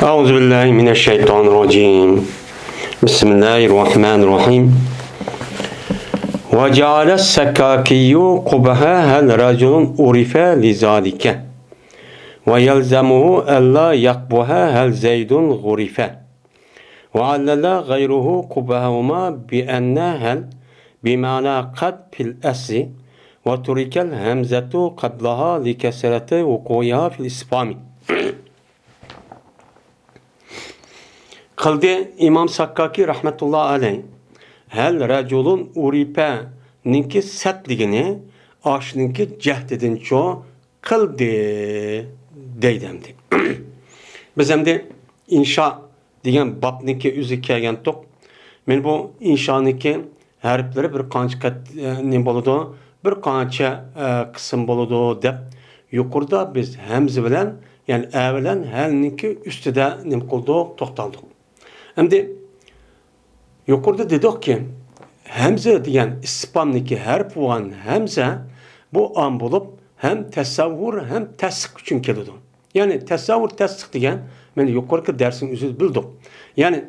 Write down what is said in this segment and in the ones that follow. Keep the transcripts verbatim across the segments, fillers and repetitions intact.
أعوذ بالله من الشيطان الرجيم. بسم الله الرحمن الرحيم. وجعل السكاكي قبها هل رجل عرف لذلك، ويلزمه ألا يقبها هل زيد عرف. وعلل غيره قبههما بأن هل بمعنى قد في الأصل، وترك الهمزة قبلها لكثرة وقوعها في الاستفهام. قىلدى ئىمام ساككاكى رەھمەتۇللا ئەلەيھ. ھەل رەجۇلۇن ئۇرىپە نىڭكى سەت دېگىنى ئاشنىڭكى جەھدىدىنچۇ قىلدى دەيدۇ ئەمدى. بىز ئەمدى ئىنشا دېگەن بابنىڭكى ئۆزىگە كەلگەنتۇق. مانا بۇ ئىنشانىڭكى ھەرپلىرى بىر قانچە قەت-، ئە، نېمە بولىدۇ؟ بىر قانچە، ئە، قىسىم بولىدۇ دەپ يۇقىرىدا بىز ھەمزە بىلەن، يەنى ئە بىلەن ھەلنىڭكى ئۈستىدە نېمە قىلدۇق؟ توختالدۇق. ئەمدى يۇقىرىدا دېدۇقكى، ھەمزە دېگەن ئىستىپھامنىڭكى ھەرپى بولغان ھەمزە بۇ ئام بولۇپ، ھەم تەسەۋۋۇر، ھەم تەستىق ئۈچۈن كېلىدۇ. يەنى تەسەۋۋۇر تەستىق دېگەن، مانا يۇقىرىقى دەرسنىڭ ئۆزىدە بىلدۇق. يەنى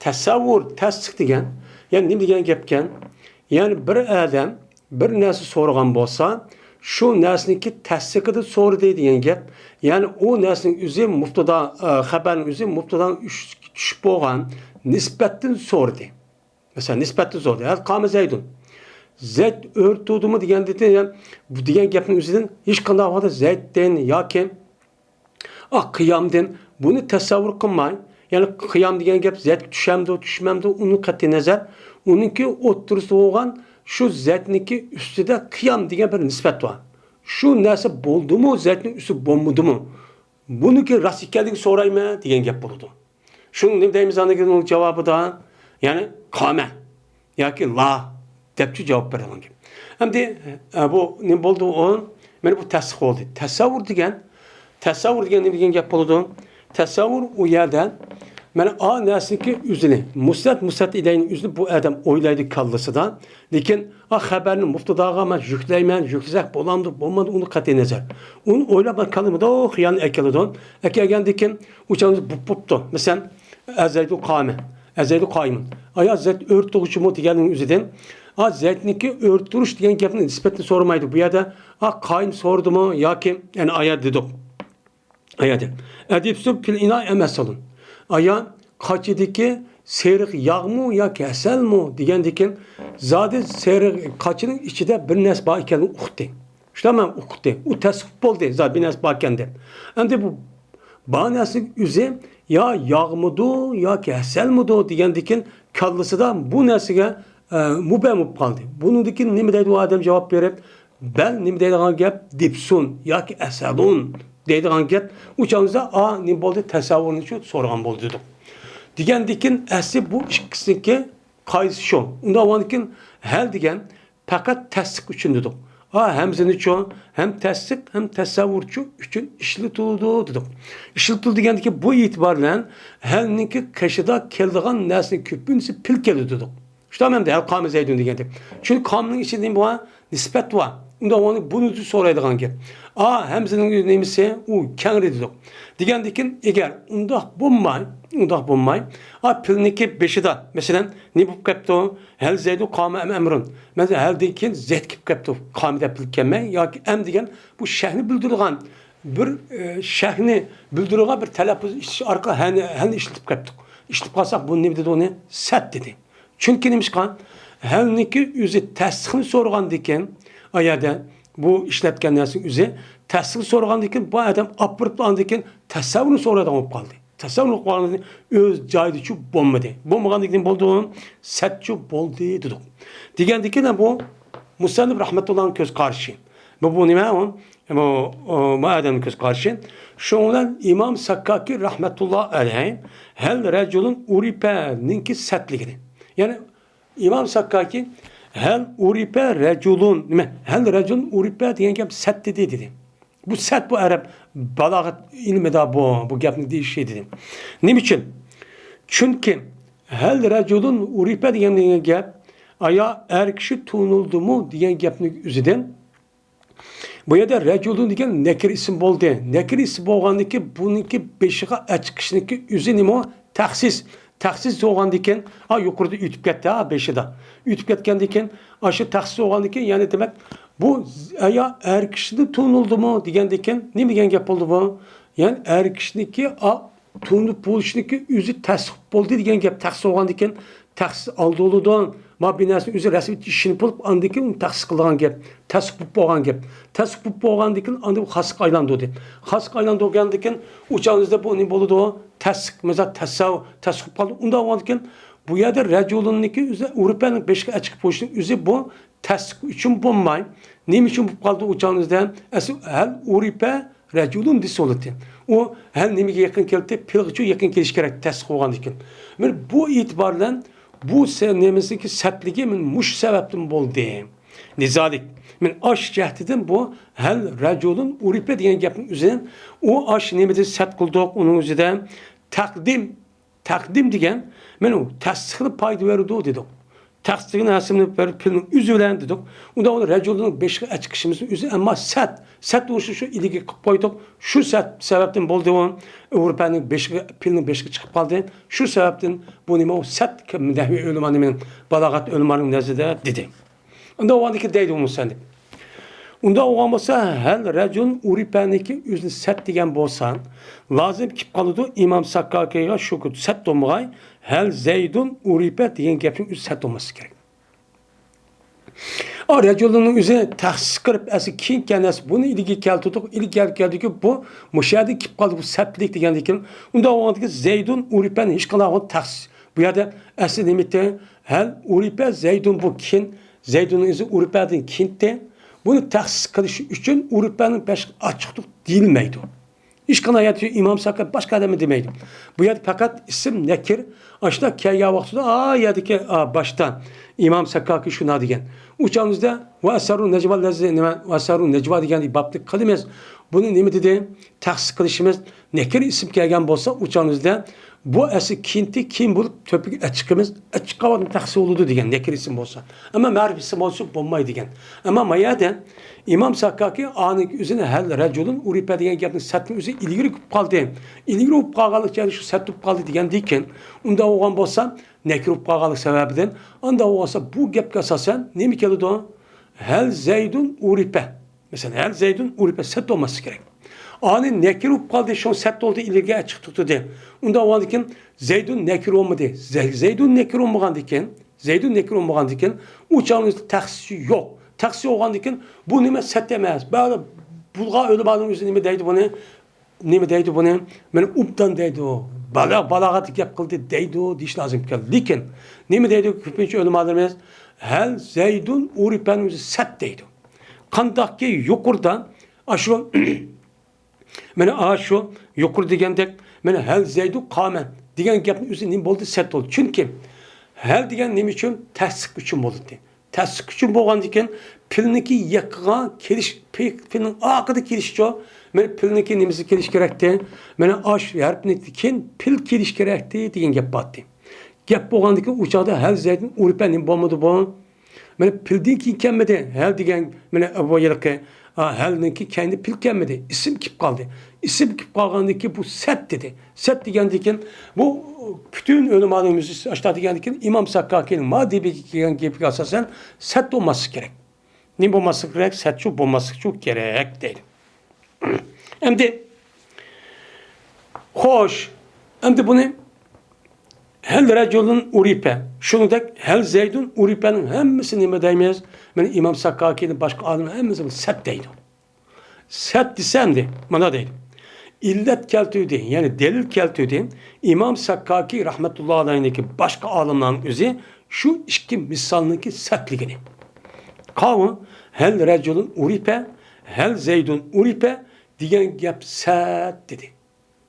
تەسەۋۋۇر تەستىق دېگەن، يەنى نېمە دېگەن گەپكەن؟ يەنى بىر ئادەم بىر نەرسە سورىغان بولسا، شۇ نەرسىنىڭكى تەستىقىدا سورىدى دېگەن گەپ. يەنى ئۇ نەرسىنىڭ ئۆزى مۇبتادا، ئە، خەبەرنىڭ ئۆزى مۇبتادانىڭ ئۈستىگە چۈشۈپ بولغان نىسبەتتىن سورىدى. مەسىلەن، نىسبەتتە سورىدى. ھەل قامە زەيدۇن. زەيد ئۆرە تۇردىمۇ دېگەندىكىن، يەنى بۇ دېگەن گەپنىڭ ئۆزىدىن ھېچقانداق ۋاقىتتا زەيدتىن ياكى، ئا، قىيامدىن بۇنى تەسەۋۋۇر قىلماي، يەنى قىيام دېگەن گەپ زەيدكە چۈشەمدۇ، چۈشمەمدۇ، ئۇنىڭ قەتئىي نەزەر، ئۇنىڭكى ئوتتۇرىسىدا بولغان شۇ زەيدنىڭكى ئۈستىدە قىيام دېگەن بىر نىسبەت بار. شۇ نەرسە بولدىمۇ، زەيدنىڭ ئۈستى بولمىدىمۇ؟ بۇنىڭكى راست ئىكەنلىكىنى سورايمەن دېگەن گەپ بولىدۇ. شۇنى نېمە دەيمىز ئاندىن كېيىن ئۇنىڭ جاۋابىدا؟ يەنى قامە ياكى لا دەپچۇ جاۋاب بېرىدىغان گەپ. ئەمدى، ئە، بۇ نېمە بولدى ئۇ؟ مانا بۇ تەستىق بولدى. تەسەۋۋۇر دېگەن، تەسەۋۋۇر دېگەن نېمە دېگەن گەپ بولىدۇ؟ تەسەۋۋۇر ئۇ يەردە مانا ئا نەرسىنىڭكى ئۆزىنى، مۇسەت، مۇسەت ئىلەينىڭ ئۆزىنى بۇ ئادەم ئويلايدۇ كاللىسىدا. لېكىن ئا خەبەرنى مۇبتاداغا مەن يۈكلەيمەن، يۈكلىسەك بولامدۇ، بولمامدۇ، ئۇنى قەتئىي نەزەر. ئۇنى ئويلاپ كاللىمىدا خىيالنى ئەكېلىدۇ. ئەكەلگەندىن كېيىن ئۇ چاغدا بوپ-، بوپتۇ. مەسىلەن، ئەزەيدۇ قامە، ئەزەيدۇ قايىمۇن. ئايا زەيد ئۆرە تۇرغۇچىمۇ دېگەننىڭ ئۆزىدىن، ئا زەيدنىڭكى ئۆرە تۇرۇش دېگەن گەپنىڭ نىسبەتنى سورىمايدۇ. بۇ يەردە ئا قايىم سورىدىمۇ ياكى، يەنى ئايا دېدۇق. ئايا دە. ئەدىبسۇ پىل ئىنا ئەمەسەلۇن. ئايا قاچىدىكى سېرىق ياغمۇ ياكى ھەسەلمۇ دېگەندىكىن، زادى سېرىق قاچىنىڭ ئىچىدە بىر نەرسە بار ئىكەنلىكىنى ئۇقتى. شۇنداقمۇ ئۇقتى. ئۇ تەسدىق بولدى، زادى بىر نەرسە بار ئىكەن دەپ. ئەمدى بۇ بار نەرسىنىڭ ئۆزى يا ياغمىدۇ ياكى ھەسەلمىدۇ دېگەندىكىن، كاللىسىدا بۇ نەرسىگە، ئە، مۇبھەم بولۇپ قالدى. بۇنىڭدىكى نېمە دەيدۇ ئۇ ئادەم جاۋاب بېرىپ؟ بەل نېمە دەيدىغان گەپ؟ دىپسۇن ياكى ئەسەلۇن دەيدىغان گەپ. ئۇ چاغدا ئا نېمە بولدى؟ تەسەۋۋۇرنى شۇ سورىغان بولدى دېدۇق. دېگەندىكىن ئەسلى بۇ ئىككىسىنىڭكى قايسى شۇ؟ ئۇنداق بولغاندىكىن ھەل دېگەن پەقەت تەستىق ئۈچۈن دېدۇق. ئا ھەمزىنىچۇ ھەم تەستىق ھەم تەسەۋۋۇرچۇ ئۈچۈن ئىشلىتىلىدۇ دېدۇق. ئىشلىتىلىدۇ دېگەندىكى بۇ ئېتىبار بىلەن ھەلنىڭكى قېشىدا كېلىدىغان نەرسىنىڭ كۆپىنچىسى پىل كېلىدۇ دېدۇق. شۇنداقمۇ ئەمدى ھەل قامە زەيدۇن دېگەندەك. چۈنكى قامىنىڭ ئىچىدە نېمە بار؟ نىسبەت بار. ئۇنداق بولغاندا بۇنى سورايدىغان گەپ. ئا ھەمزىنىڭ نېمىسى؟ ئۇ كەڭرى دېدۇق. دېگەندىكىن ئەگەر ئۇنداق بولماي، ئۇنداق بولماي، ئا پىلنىڭكى بېشىدا، مەسىلەن، نېمە بولۇپ كەپتۇ؟ ھەل زەيدۇ قامە ئەم ئەمرۇن. مەسىلەن، ھەلدىن كېيىن زەيد كېلىپ كەپتۇ. قامە دەپ پىل كەلمەي ياكى ئەم دېگەن بۇ شەھنى بىلدۈرىدىغان بىر، ئە، شەھنى بىلدۈرىدىغان بىر تەلەپپۇز ئېچىش ئارقىلىق ھەلنى، ھەلنى ئىشلىتىپ كەپتۇق. ئىشلىتىپ قالساق، بۇنى نېمە دېدى ئۇنى؟ سەت دېدى. چۈنكى نېمىشقا؟ ھەلنىڭكى ئۆزى تەستىقنى سورىغاندىكىن، ئا يەردە بۇ ئىشلەتكەن نەرسىنىڭ ئۆزى تەستىقنى سورىغاندىكىن، بۇ ئادەم ئاپىرىپلا ئاندىن كېيىن تەسەۋۋۇرنى سورايدىغان بولۇپ قالدى. تەسەۋۋۇرنى قويغاندىن ئۆز جايىدىچۇ بولمىدى. بولمىغاندىن كېيىن بولدى، سەتچۇ بولدى دېدۇق. دېگەندىكىن بۇ مۇسەننىپ رەھمەتۇللانىڭ كۆز قارىشى. بۇ، بۇ نېمە ئۇ؟ بۇ، ئۇ، بۇ ئادەمنىڭ كۆز قارىشى. شۇنىڭ بىلەن ئىمام ساككاكى رەھمەتۇللا ئەلەيھ ھەل رەجۇلۇن ئۇرىپەنىڭكى سەتلىكىنى. يەنى ئىمام ساككاكى ھەل ئۇرىپە رەجۇلۇن، نېمە؟ ھەل رەجۇلۇن ئۇرىپە دېگەن گەپ سەت دېدى دېدى. بۇ سەت بۇ ئەرەب بالاغەت ئىلمىدا بۇ، بۇ گەپنى دېيىشى دېدى. نېمە ئۈچۈن؟ چۈنكى ھەل رەجۇلۇن ئۇرىپە دېگەن، دېگەن گەپ، ئايا ئەر كىشى تونۇلدىمۇ دېگەن گەپنىڭ ئۆزىدىن بۇ يەردە رەجۇلۇن دېگەن نەكىر ئىسىم بولدى. نەكىر ئىسىم بولغاندىن كېيىن بۇنىڭكى بېشىغا ئەچىقىشنىڭكى ئۆزى نېمە؟ تەخسىس. تەخسىس بولغاندىن كېيىن، ھا، يۇقىرىدا ئۆتۈپ كەتتى، ھا، بېشىدا. ئۆتۈپ كەتكەندىن كېيىن، ئاشۇ تەخسىس بولغاندىن كېيىن، يەنى دېمەك، بۇ ئايا ئەر كىشىنى تونۇلدىمۇ دېگەندىن كېيىن، نېمە دېگەن گەپ بولدى بۇ؟ يەنى ئەر كىشىنىڭكى، ئا، تونۇپ بولۇشنىڭكى ئۆزى تەستىق بولدى دېگەن گەپ. تەخسىس بولغاندىن كېيىن، تەخسىس ئالدى بولىدۇ. ما بىر نەرسىنى ئۆزى رەسمىي ئىشىنىپ بولۇپ، ئاندىن كېيىن ئۇنى تەخسىس قىلىدىغان گەپ. تەستىق بولۇپ بولغان گەپ. تەستىق بولۇپ بولغاندىن كېيىن ئاندىن خاسقا ئايلاندۇردى. خاسقا ئايلاندۇرغاندىن كېيىن ئۇ چاغنىڭىزدا بۇ نېمە بولىدۇ؟ تەستىق، مىسال، تەسەۋ، تەستىق بولۇپ قالدى. ئۇنداق بولغاندىن كېيىن بۇ يەردە رەجۇلۇننىڭكى ئۆزى ئۇرپەنىڭ بېشىغا ئەچىقىپ قويۇشنىڭ ئۆزى بۇ تەستىق ئۈچۈن بولماي، نېمە ئۈچۈن بولۇپ قالدى ئۇ چاغنىڭىزدا؟ ئەسلى ھەل ئۇرپە رەجۇلۇن دېسە بولاتتى. ئۇ ھەل نېمىگە يېقىن كەلدى؟ پېئىلغىچۇ يېقىن كېلىش كېرەك، تەستىق بولغاندىن كېيىن. مانا بۇ ئېتىبار بىلەن بۇ سە-، نېمىسىنىڭكى سەتلىكى مانا مۇشۇ سەۋەبتىن بولدى. لىزالىك. مانا ئاش جەھىتىدىن بۇ ھەل رەجۇلۇن ئۇرپە دېگەن گەپنىڭ ئۆزى، ئۇ ئاش نېمىدىن سەت قىلدۇق، ئۇنىڭ ئۆزىدە تەقدىم، تەقدىم دېگەن، مانا ئۇ تەستىقنى پايدا بېرىدۇ دېدۇق. تەستىقنى ھەسىمنى بىر پېئىلنىڭ ئۆزى بىلەن دېدۇق. ئۇندا ئۇنى رەجۇلنىڭ بېشىغا ئەچىقىشىمىزنىڭ ئۆزى، ئەمما سەت، سەت بولۇشى شۇ ئىلگىرى قىلىپ قويدۇق. شۇ سەت سەۋەبتىن بولدى ئۇ. ئۇرپەنىڭ بېشىغا، پېئىلنىڭ بېشىغا چىقىپ قالدى. شۇ سەۋەبتىن بۇ نېمە ئۇ سەت، نەھۋىي ئۆلىمانىڭ، بالاغەت ئۆلىمانىڭ نەزىرىدە دېدى. ئۇنداق بولغاندىكىن دەيدۇ مۇسەننىپ. ئۇنداق بولغان بولسا، ھەل رەجۇلۇن ئۇرپەنىڭكى ئۆزىنى سەت دېگەن بولسا، لازىم كېلىپ قالىدۇ ئىمام ساكاكىغا شۇ سەت بولمىغاي، ھەل زەيدۇن ئۇرپە دېگەن گەپنىڭ ئۆزى سەت بولماسلىقى كېرەك. ئا، رەجۇلۇننىڭ ئۆزى تەخسىس قىلىپ، ئەسلى كېيىن كەلگەن نەرسە، بۇنى ئىلگىرى كەلتۈردۇق، ئىلگىرى كەلگەندىكىن بۇ مۇشۇ يەردىن كېلىپ قالدى، بۇ سەتلىك دېگەندىكىن، ئۇنداق بولغاندىكىن زەيدۇن ئۇرپەنى ھېچقانداق تەخسىس، بۇ يەردە ئەسلى نېمىتى؟ ھەل ئۇرپە زەيدۇن، بۇ كېيىن، زەيدۇننىڭ ئۆزى ئۇرپەدىن كېيىنتى. بۇنى تەخسىس قىلىش ئۈچۈن ئۇرپەنىڭ بېشىغا ئەچىقتۇق دېيىلمەيدۇ. ھېچقانداق يەردە ئىمام ساكا باشقا ئادەمنى دېمەيدۇ. بۇ يەردە پەقەت ئىسىم نەكىر، ئاشۇنداق كەلگەن ۋاقتىدا، ئا يەردىكى، ئا، باشتا ئىمام ساكاكى شۇنداق دېگەن. ئۇ چاغىمىزدا ۋە ئەسەرۇ نەجۋا لەززى نېمە، ۋە ئەسەرۇ نەجۋا دېگەن بابنى قىلىمىز. بۇنى نېمە دېدى؟ تەخسىس قىلىشىمىز. نەكىر ئىسىم كەلگەن بولسا، ئۇ چاغىمىزدا بۇ ئەسلى كېيىنتى، كېيىن بولۇپ تۆپىگە ئەچىقىمىز، ئەچىققان ۋاقتىدا تەخسىس بولىدۇ دېگەن، نەكىر ئىسىم بولسا. ئەمما مەرىپە ئىسىم بولسا بولمايدۇ دېگەن. ئەمما ما يەردە ئىمام ساكاكى ئانىڭ ئۆزىنى ھەل رەجۇلۇن ئۇرپە دېگەن گەپنى سەتنى ئۆزى ئىلگىرى قىلىپ قالدى. ئىلگىرى بولۇپ قالغانلىقى ئۈچۈن شۇ سەت بولۇپ قالدى دېگەندىكىن، ئۇنداق بولغان بولسا، نەكىر بولۇپ قالغانلىق سەۋەبىدىن، ئانداق بولغانسا بۇ گەپكە ئاساسەن نېمە كېلىدۇ؟ ھەل زەيدۇن ئۇرپە. مەسىلەن، ھەل زەيدۇن ئۇرپە سەت بولماسلىقى كېرەك. ئانى نەكىر بولۇپ قالدى، شۇڭا سەت بولدى، ئىلگىرى چىقتۇق دېدى. ئۇنداق بولغاندىكىن زەيدۇن نەكىر بولمىدى. زەي-، زەيدۇن نەكىر بولمىغاندىكىن، زەيدۇن نەكىر بولمىغاندىكىن، ئۇ چاغنىڭ تەخسىسى يوق. تەخسىسى بولغاندىكىن، بۇ نېمە سەت ئەمەس. بەزى بۇلغار ئۆلىمالىرىمىز نېمە دەيدۇ بۇنى؟ نېمە دەيدۇ بۇنى؟ مانا ئوبدان دەيدۇ. بالا-، بالاغەتلىك گەپ قىلدى دەيدۇ دېيىش لازىم ئىكەن. لېكىن نېمە دەيدۇ كۆپىنچە ئۆلىمالىرىمىز؟ ھەل زەيدۇن ئۇرپەنىڭ ئۆزى سەت دەيدۇ. قانداقكى يۇقىرىدا ئاشۇ، مانا ئاشۇ يۇقىرى دېگەندەك، مانا ھەل زەيدۇ قامەن دېگەن گەپنىڭ ئۆزى نېمە بولدى؟ سەت بولدى. چۈنكى ھەل دېگەن نېمە ئۈچۈن؟ تەستىق ئۈچۈن بولدى. تەستىق ئۈچۈن بولغاندىكىن، پېئىلنىڭكى يېقىغا كېلىش، پېئىل، پېئىلنىڭ ئارقىدا كېلىشىچۇ، مانا پېئىلنىڭكى نېمىسى كېلىش كېرەكتى؟ مانا ئاش ھەرپىنىڭ كېيىن پېئىل كېلىش كېرەكتى دېگەن گەپ بارتى. گەپ بولغاندىكىن، ئۇ چاغدا ھەل زەيدۇن ئۇرپە نېمە بولمىدى بۇ؟ مانا پېئىلدىن كېيىن كەلمىدى. ھەل دېگەن، مانا بۇ ھېلىقى، ئا، ھەلنىڭكى كەينىدە پېئىل كەلمىدى. ئىسىم كېلىپ قالدى. ئىسىم كېلىپ قالغاندىن كېيىن بۇ سەت دېدى. سەت دېگەندىن كېيىن بۇ پۈتۈن ئۆلىمانىڭ ئۆزى ئاشتا دېگەندىن كېيىن ئىمام ساكاكىنىڭ ما دېبىگە كەلگەن گېپىگە ئاساسەن سەت بولماسلىقى كېرەك. نېمە بولماسلىقى كېرەك؟ سەتچۇ بولماسلىقچۇ كېرەك دەيدۇ. ئەمدى، خوش، ئەمدى بۇنى ھەل رەجۇلۇن ئۇرپە، شۇنىڭدەك ھەل زەيدۇن ئۇرپەنىڭ ھەممىسى نېمە دەيمىز؟ مانا ئىمام ساكاكىنى باشقا ئالىملار ھەممىسى بۇنى سەت دەيدۇ. سەت دېسە ئەمدى مانا دەيدۇ. ئىللەت كەلتۈردى، يەنى دەلىل كەلتۈردى. ئىمام ساكاكى رەھمەتۇللا ئەلەيھنىڭكى باشقا ئالىملارنىڭ ئۆزى شۇ ئىككى مىسالنىڭكى سەتلىكىنى. قاۋۇ، ھەل رەجۇلۇن ئۇرپە، ھەل زەيدۇن ئۇرپە دېگەن گەپ سەت دېدى.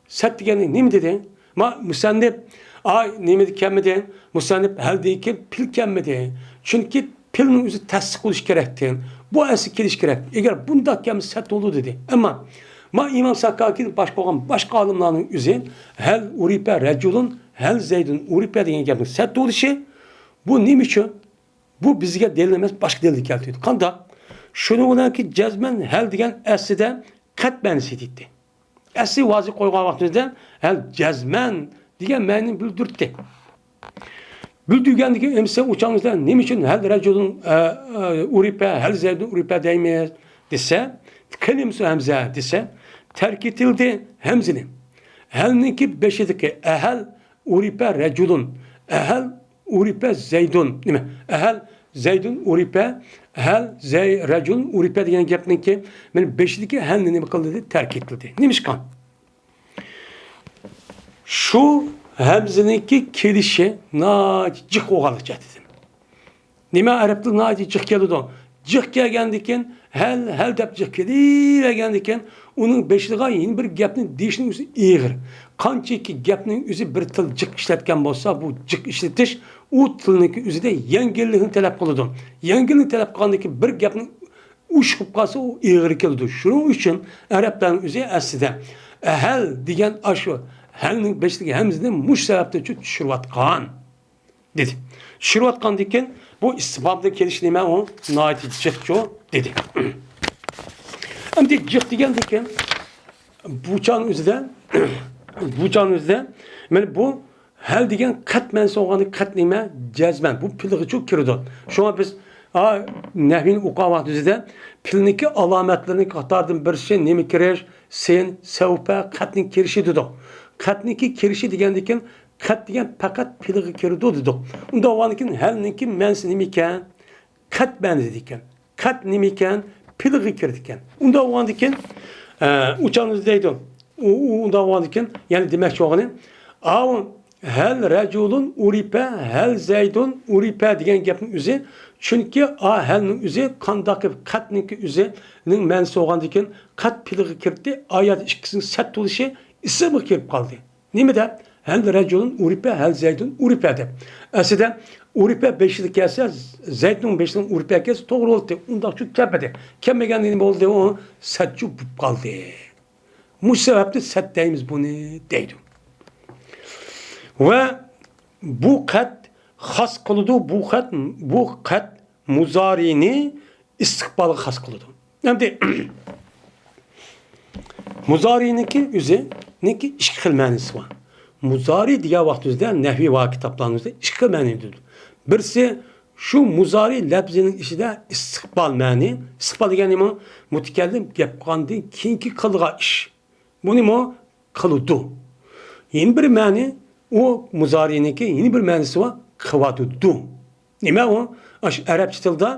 سەت دېگەننى نېمە دېدى؟ ما، مۇسەننىپ، ئاي، نېمە كەلمىدى؟ مۇسەننىپ ھەل دېگەن پېئىل كەلمىدى. چۈنكى پېئىلنىڭ ئۆزى تەستىق بولۇشى كېرەكتى. بۇ ئەسلى كېلىشى كېرەك. ئەگەر بۇنداق كەلمىسە سەت بولىدۇ دېدى. ئەمما ما ئىمام ساكاكىدىن باشقا بولغان باشقا ئالىملارنىڭ ئۆزى ھەل ئۇرپە رەجۇلۇن، ھەل زەيدۇن ئۇرپە دېگەن گەپنىڭ سەت بولۇشى، بۇ نېمە ئۈچۈن؟ بۇ بىزگە دەلىل ئەمەس، باشقا دەلىل كەلتۈردى. قانداق؟ شۇنىڭ بىلەنكى جەزمەن ھەل دېگەن ئەسلىدە قەت مەنىسى دەيتتى. ئەسلى ۋازى قويغان ۋاقتىمىزدا ھەل جەزمەن دېگەن مەنىنى بىلدۈرتتى. بىلدۈرگەندىكىن ئەمسە ئۇچاڭىزدا نېمە ئۈچۈن ھەل رەجۇلۇن، ئە، ئە، ئۇرىپە، ھەل زەيدۇن ئۇرىپە دەيمىز دېسە، قېنى مۇشۇ ھەمزە دېسە، تەرك ئېتىلدى ھەمزىنى. ھەلنىڭكى بېشىدىكى ئەھەل ئۇرىپە رەجۇلۇن، ئەھەل ئۇرىپە زەيدۇن، نېمە؟ ئەھەل زەيدۇن ئۇرىپە، ھەل زەي رەجۇلۇن ئۇرىپە دېگەن گەپنىڭكى مانا بېشىدىكى ھەلنى نېمە قىلدى؟ تەرك ئېتىلدى. نېمىشقا؟ شۇ ھەمزىنىڭكى كېلىشى ناھايىتى جىق بولغانلىقى جەھەتتىن. نېمە ئەرەب تىلى ناھايىتى جىق كېلىدۇ؟ جىق كەلگەندىكىن، ھەل، ھەل دەپ جىق كېلىۋەرگەندىكىن، ئۇنىڭ بېشىغا يەنە بىر گەپنى دېيىشنىڭ ئۆزى ئېغىر. قانچىكى گەپنىڭ ئۆزى بىر تىل جىق ئىشلەتكەن بولسا، بۇ جىق ئىشلىتىش ئۇ تىلنىڭكى ئۆزىدە يەڭگىللىكنى تەلەپ قىلىدۇ. يەڭگىللىك تەلەپ قىلغاندىكىن بىر گەپنىڭ ئۇششۇق قالسا، ئۇ ئېغىر كېلىدۇ. شۇنىڭ ئۈچۈن ئەرەبلەرنىڭ ئۆزى ئەسلىدە ھەل دېگەن ئاشۇ ھەلنىڭ بېشىدىكى ھەمزىنى مۇشۇ سەۋەبتىن چۈشۈرۈۋاتقان دېدى. چۈشۈرۈۋاتقاندىكىن بۇ ئىستىفھامدا كېلىش نېمە ئۇ؟ ناھايىتى جىقچۇ دېدى. ئەمدى جىق دېگەندىكىن بۇ چاغنىڭ ئۆزىدە، بۇ چاغنىڭ ئۆزىدە مانا بۇ ھەل دېگەن قەت مەنىسى بولغاندا قەت نېمە؟ جەزمەن. بۇ پېئىلغىچۇ كىرىدۇ. شۇڭا بىز، ئا، نەھۋىنى ئوقۇغان ۋاقتىمىزدا پېئىلنىڭكى ئالامەتلىرىنىڭ قاتارىدىن بىرسى نېمە كىرىش؟ سىن، سەۋپە، قەتنىڭ كىرىشى دېدۇق. قەتنىڭكى كىرىشى دېگەندىكىن قەت دېگەن پەقەت پېئىلغا كىرىدۇ دېدۇق. ئۇنداق بولغاندىكىن ھەلنىڭكى مەنىسى نېمە ئىكەن؟ قەت مەنىسى ئىكەن. قەت نېمە ئىكەن؟ پېئىلغا كىرىدىكەن. ئۇنداق بولغاندىكىن، ئە، ئۇچانىز دەيدۇ. ئۇ، ئۇ، ئۇنداق بولغاندىكىن، يەنى دېمەكچى بولغىنى، ئاۋۇ ھەل رەجۇلۇن ئۇرىپە، ھەل زەيدۇن ئۇرىپە دېگەن گەپنىڭ ئۆزى، چۈنكى ئا ھەلنىڭ ئۆزى قانداق قەتنىڭكى ئۆزىنىڭ مەنىسى بولغاندىكىن، قەت پېئىلغا كىردى، ئايەت ئىككىسىنىڭ سەت بولۇشى ئىسىمغا كىرىپ قالدى. نېمە دەپ؟ ھەل رەجۇلۇن ئۇرىپە، ھەل زەيدۇن ئۇرىپە دەپ. ئەسلىدە ئۇرىپە بېشىدا كەلسە، زەيدنىڭ بېشىدىن ئۇرىپە كەلسە توغرا بولاتتى. ئۇنداقچۇ كەلمىدى. كەلمىگەندە نېمە بولدى؟ ئۇ سەتچۇ بولۇپ قالدى. مۇشۇ سەۋەبتىن سەت دەيمىز بۇنى دەيدۇ. ۋە بۇ قەت خاس قىلىدۇ، بۇ قەت، بۇ قەت مۇزارىنى ئىستىقبالغا خاس قىلىدۇ. ئەمدى مۇزارىنىڭكى ئۆزىنىڭكى ئىككى خىل مەنىسى بار. مۇزارى دېگەن ۋاقتىمىزدا نەھۋى بار كىتابلارىمىزدا ئىككى خىل مەنىدۇر. بىرسى شۇ مۇزارى لەپزىنىڭ ئىچىدە ئىستىقبال مەنى. ئىستىقبال دېگەن نېمە؟ مۇتەكەللىم گەپ قىلغاندىن كېيىنكى قىلىدىغان ئىش. بۇنىمۇ قىلىدۇ. يەنە بىر مەنى، ئۇ مۇزارىنىڭكى يەنە بىر مەنىسى بار، قىلىۋاتىدۇ. نېمە ئۇ؟ ئاشۇ ئەرەبچە تىلدا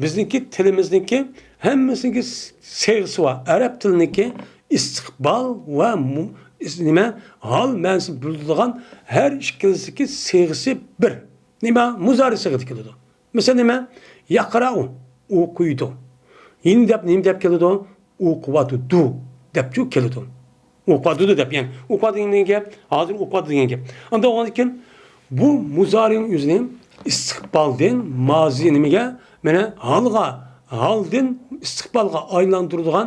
بىزنىڭكى تىلىمىزنىڭكى ھەممىسىنىڭكى سىيغىسى بار. ئەرەب تىلىنىڭكى ئىستىقبال ۋە مۇ-، ئىس-، نېمە، ھال مەنىسىنى بىلدۈرىدىغان ھەر ئىككىلىسىنىڭكى سىيغىسى بىر. نېمە؟ مۇزارى سىيغىدا كېلىدۇ. مىسال نېمە؟ يەقرەئۇ، ئوقۇيدۇ. يەنە دەپ، نېمە دەپ كېلىدۇ؟ ئوقۇۋاتىدۇ دەپچۇ كېلىدۇ. ئوقۇۋاتىدۇ دەپ، يەنى ئوقۇۋاتىدۇ دېگەن گەپ، ھازىر ئوقۇۋاتىدۇ دېگەن گەپ. ئانداق بولغاندىكىن بۇ مۇزارىنىڭ ئۆزىنى ئىستىقبالدىن مازى نېمىگە؟ مانا ھالغا، ھالدىن ئىستىقبالغا ئايلاندۇرىدىغان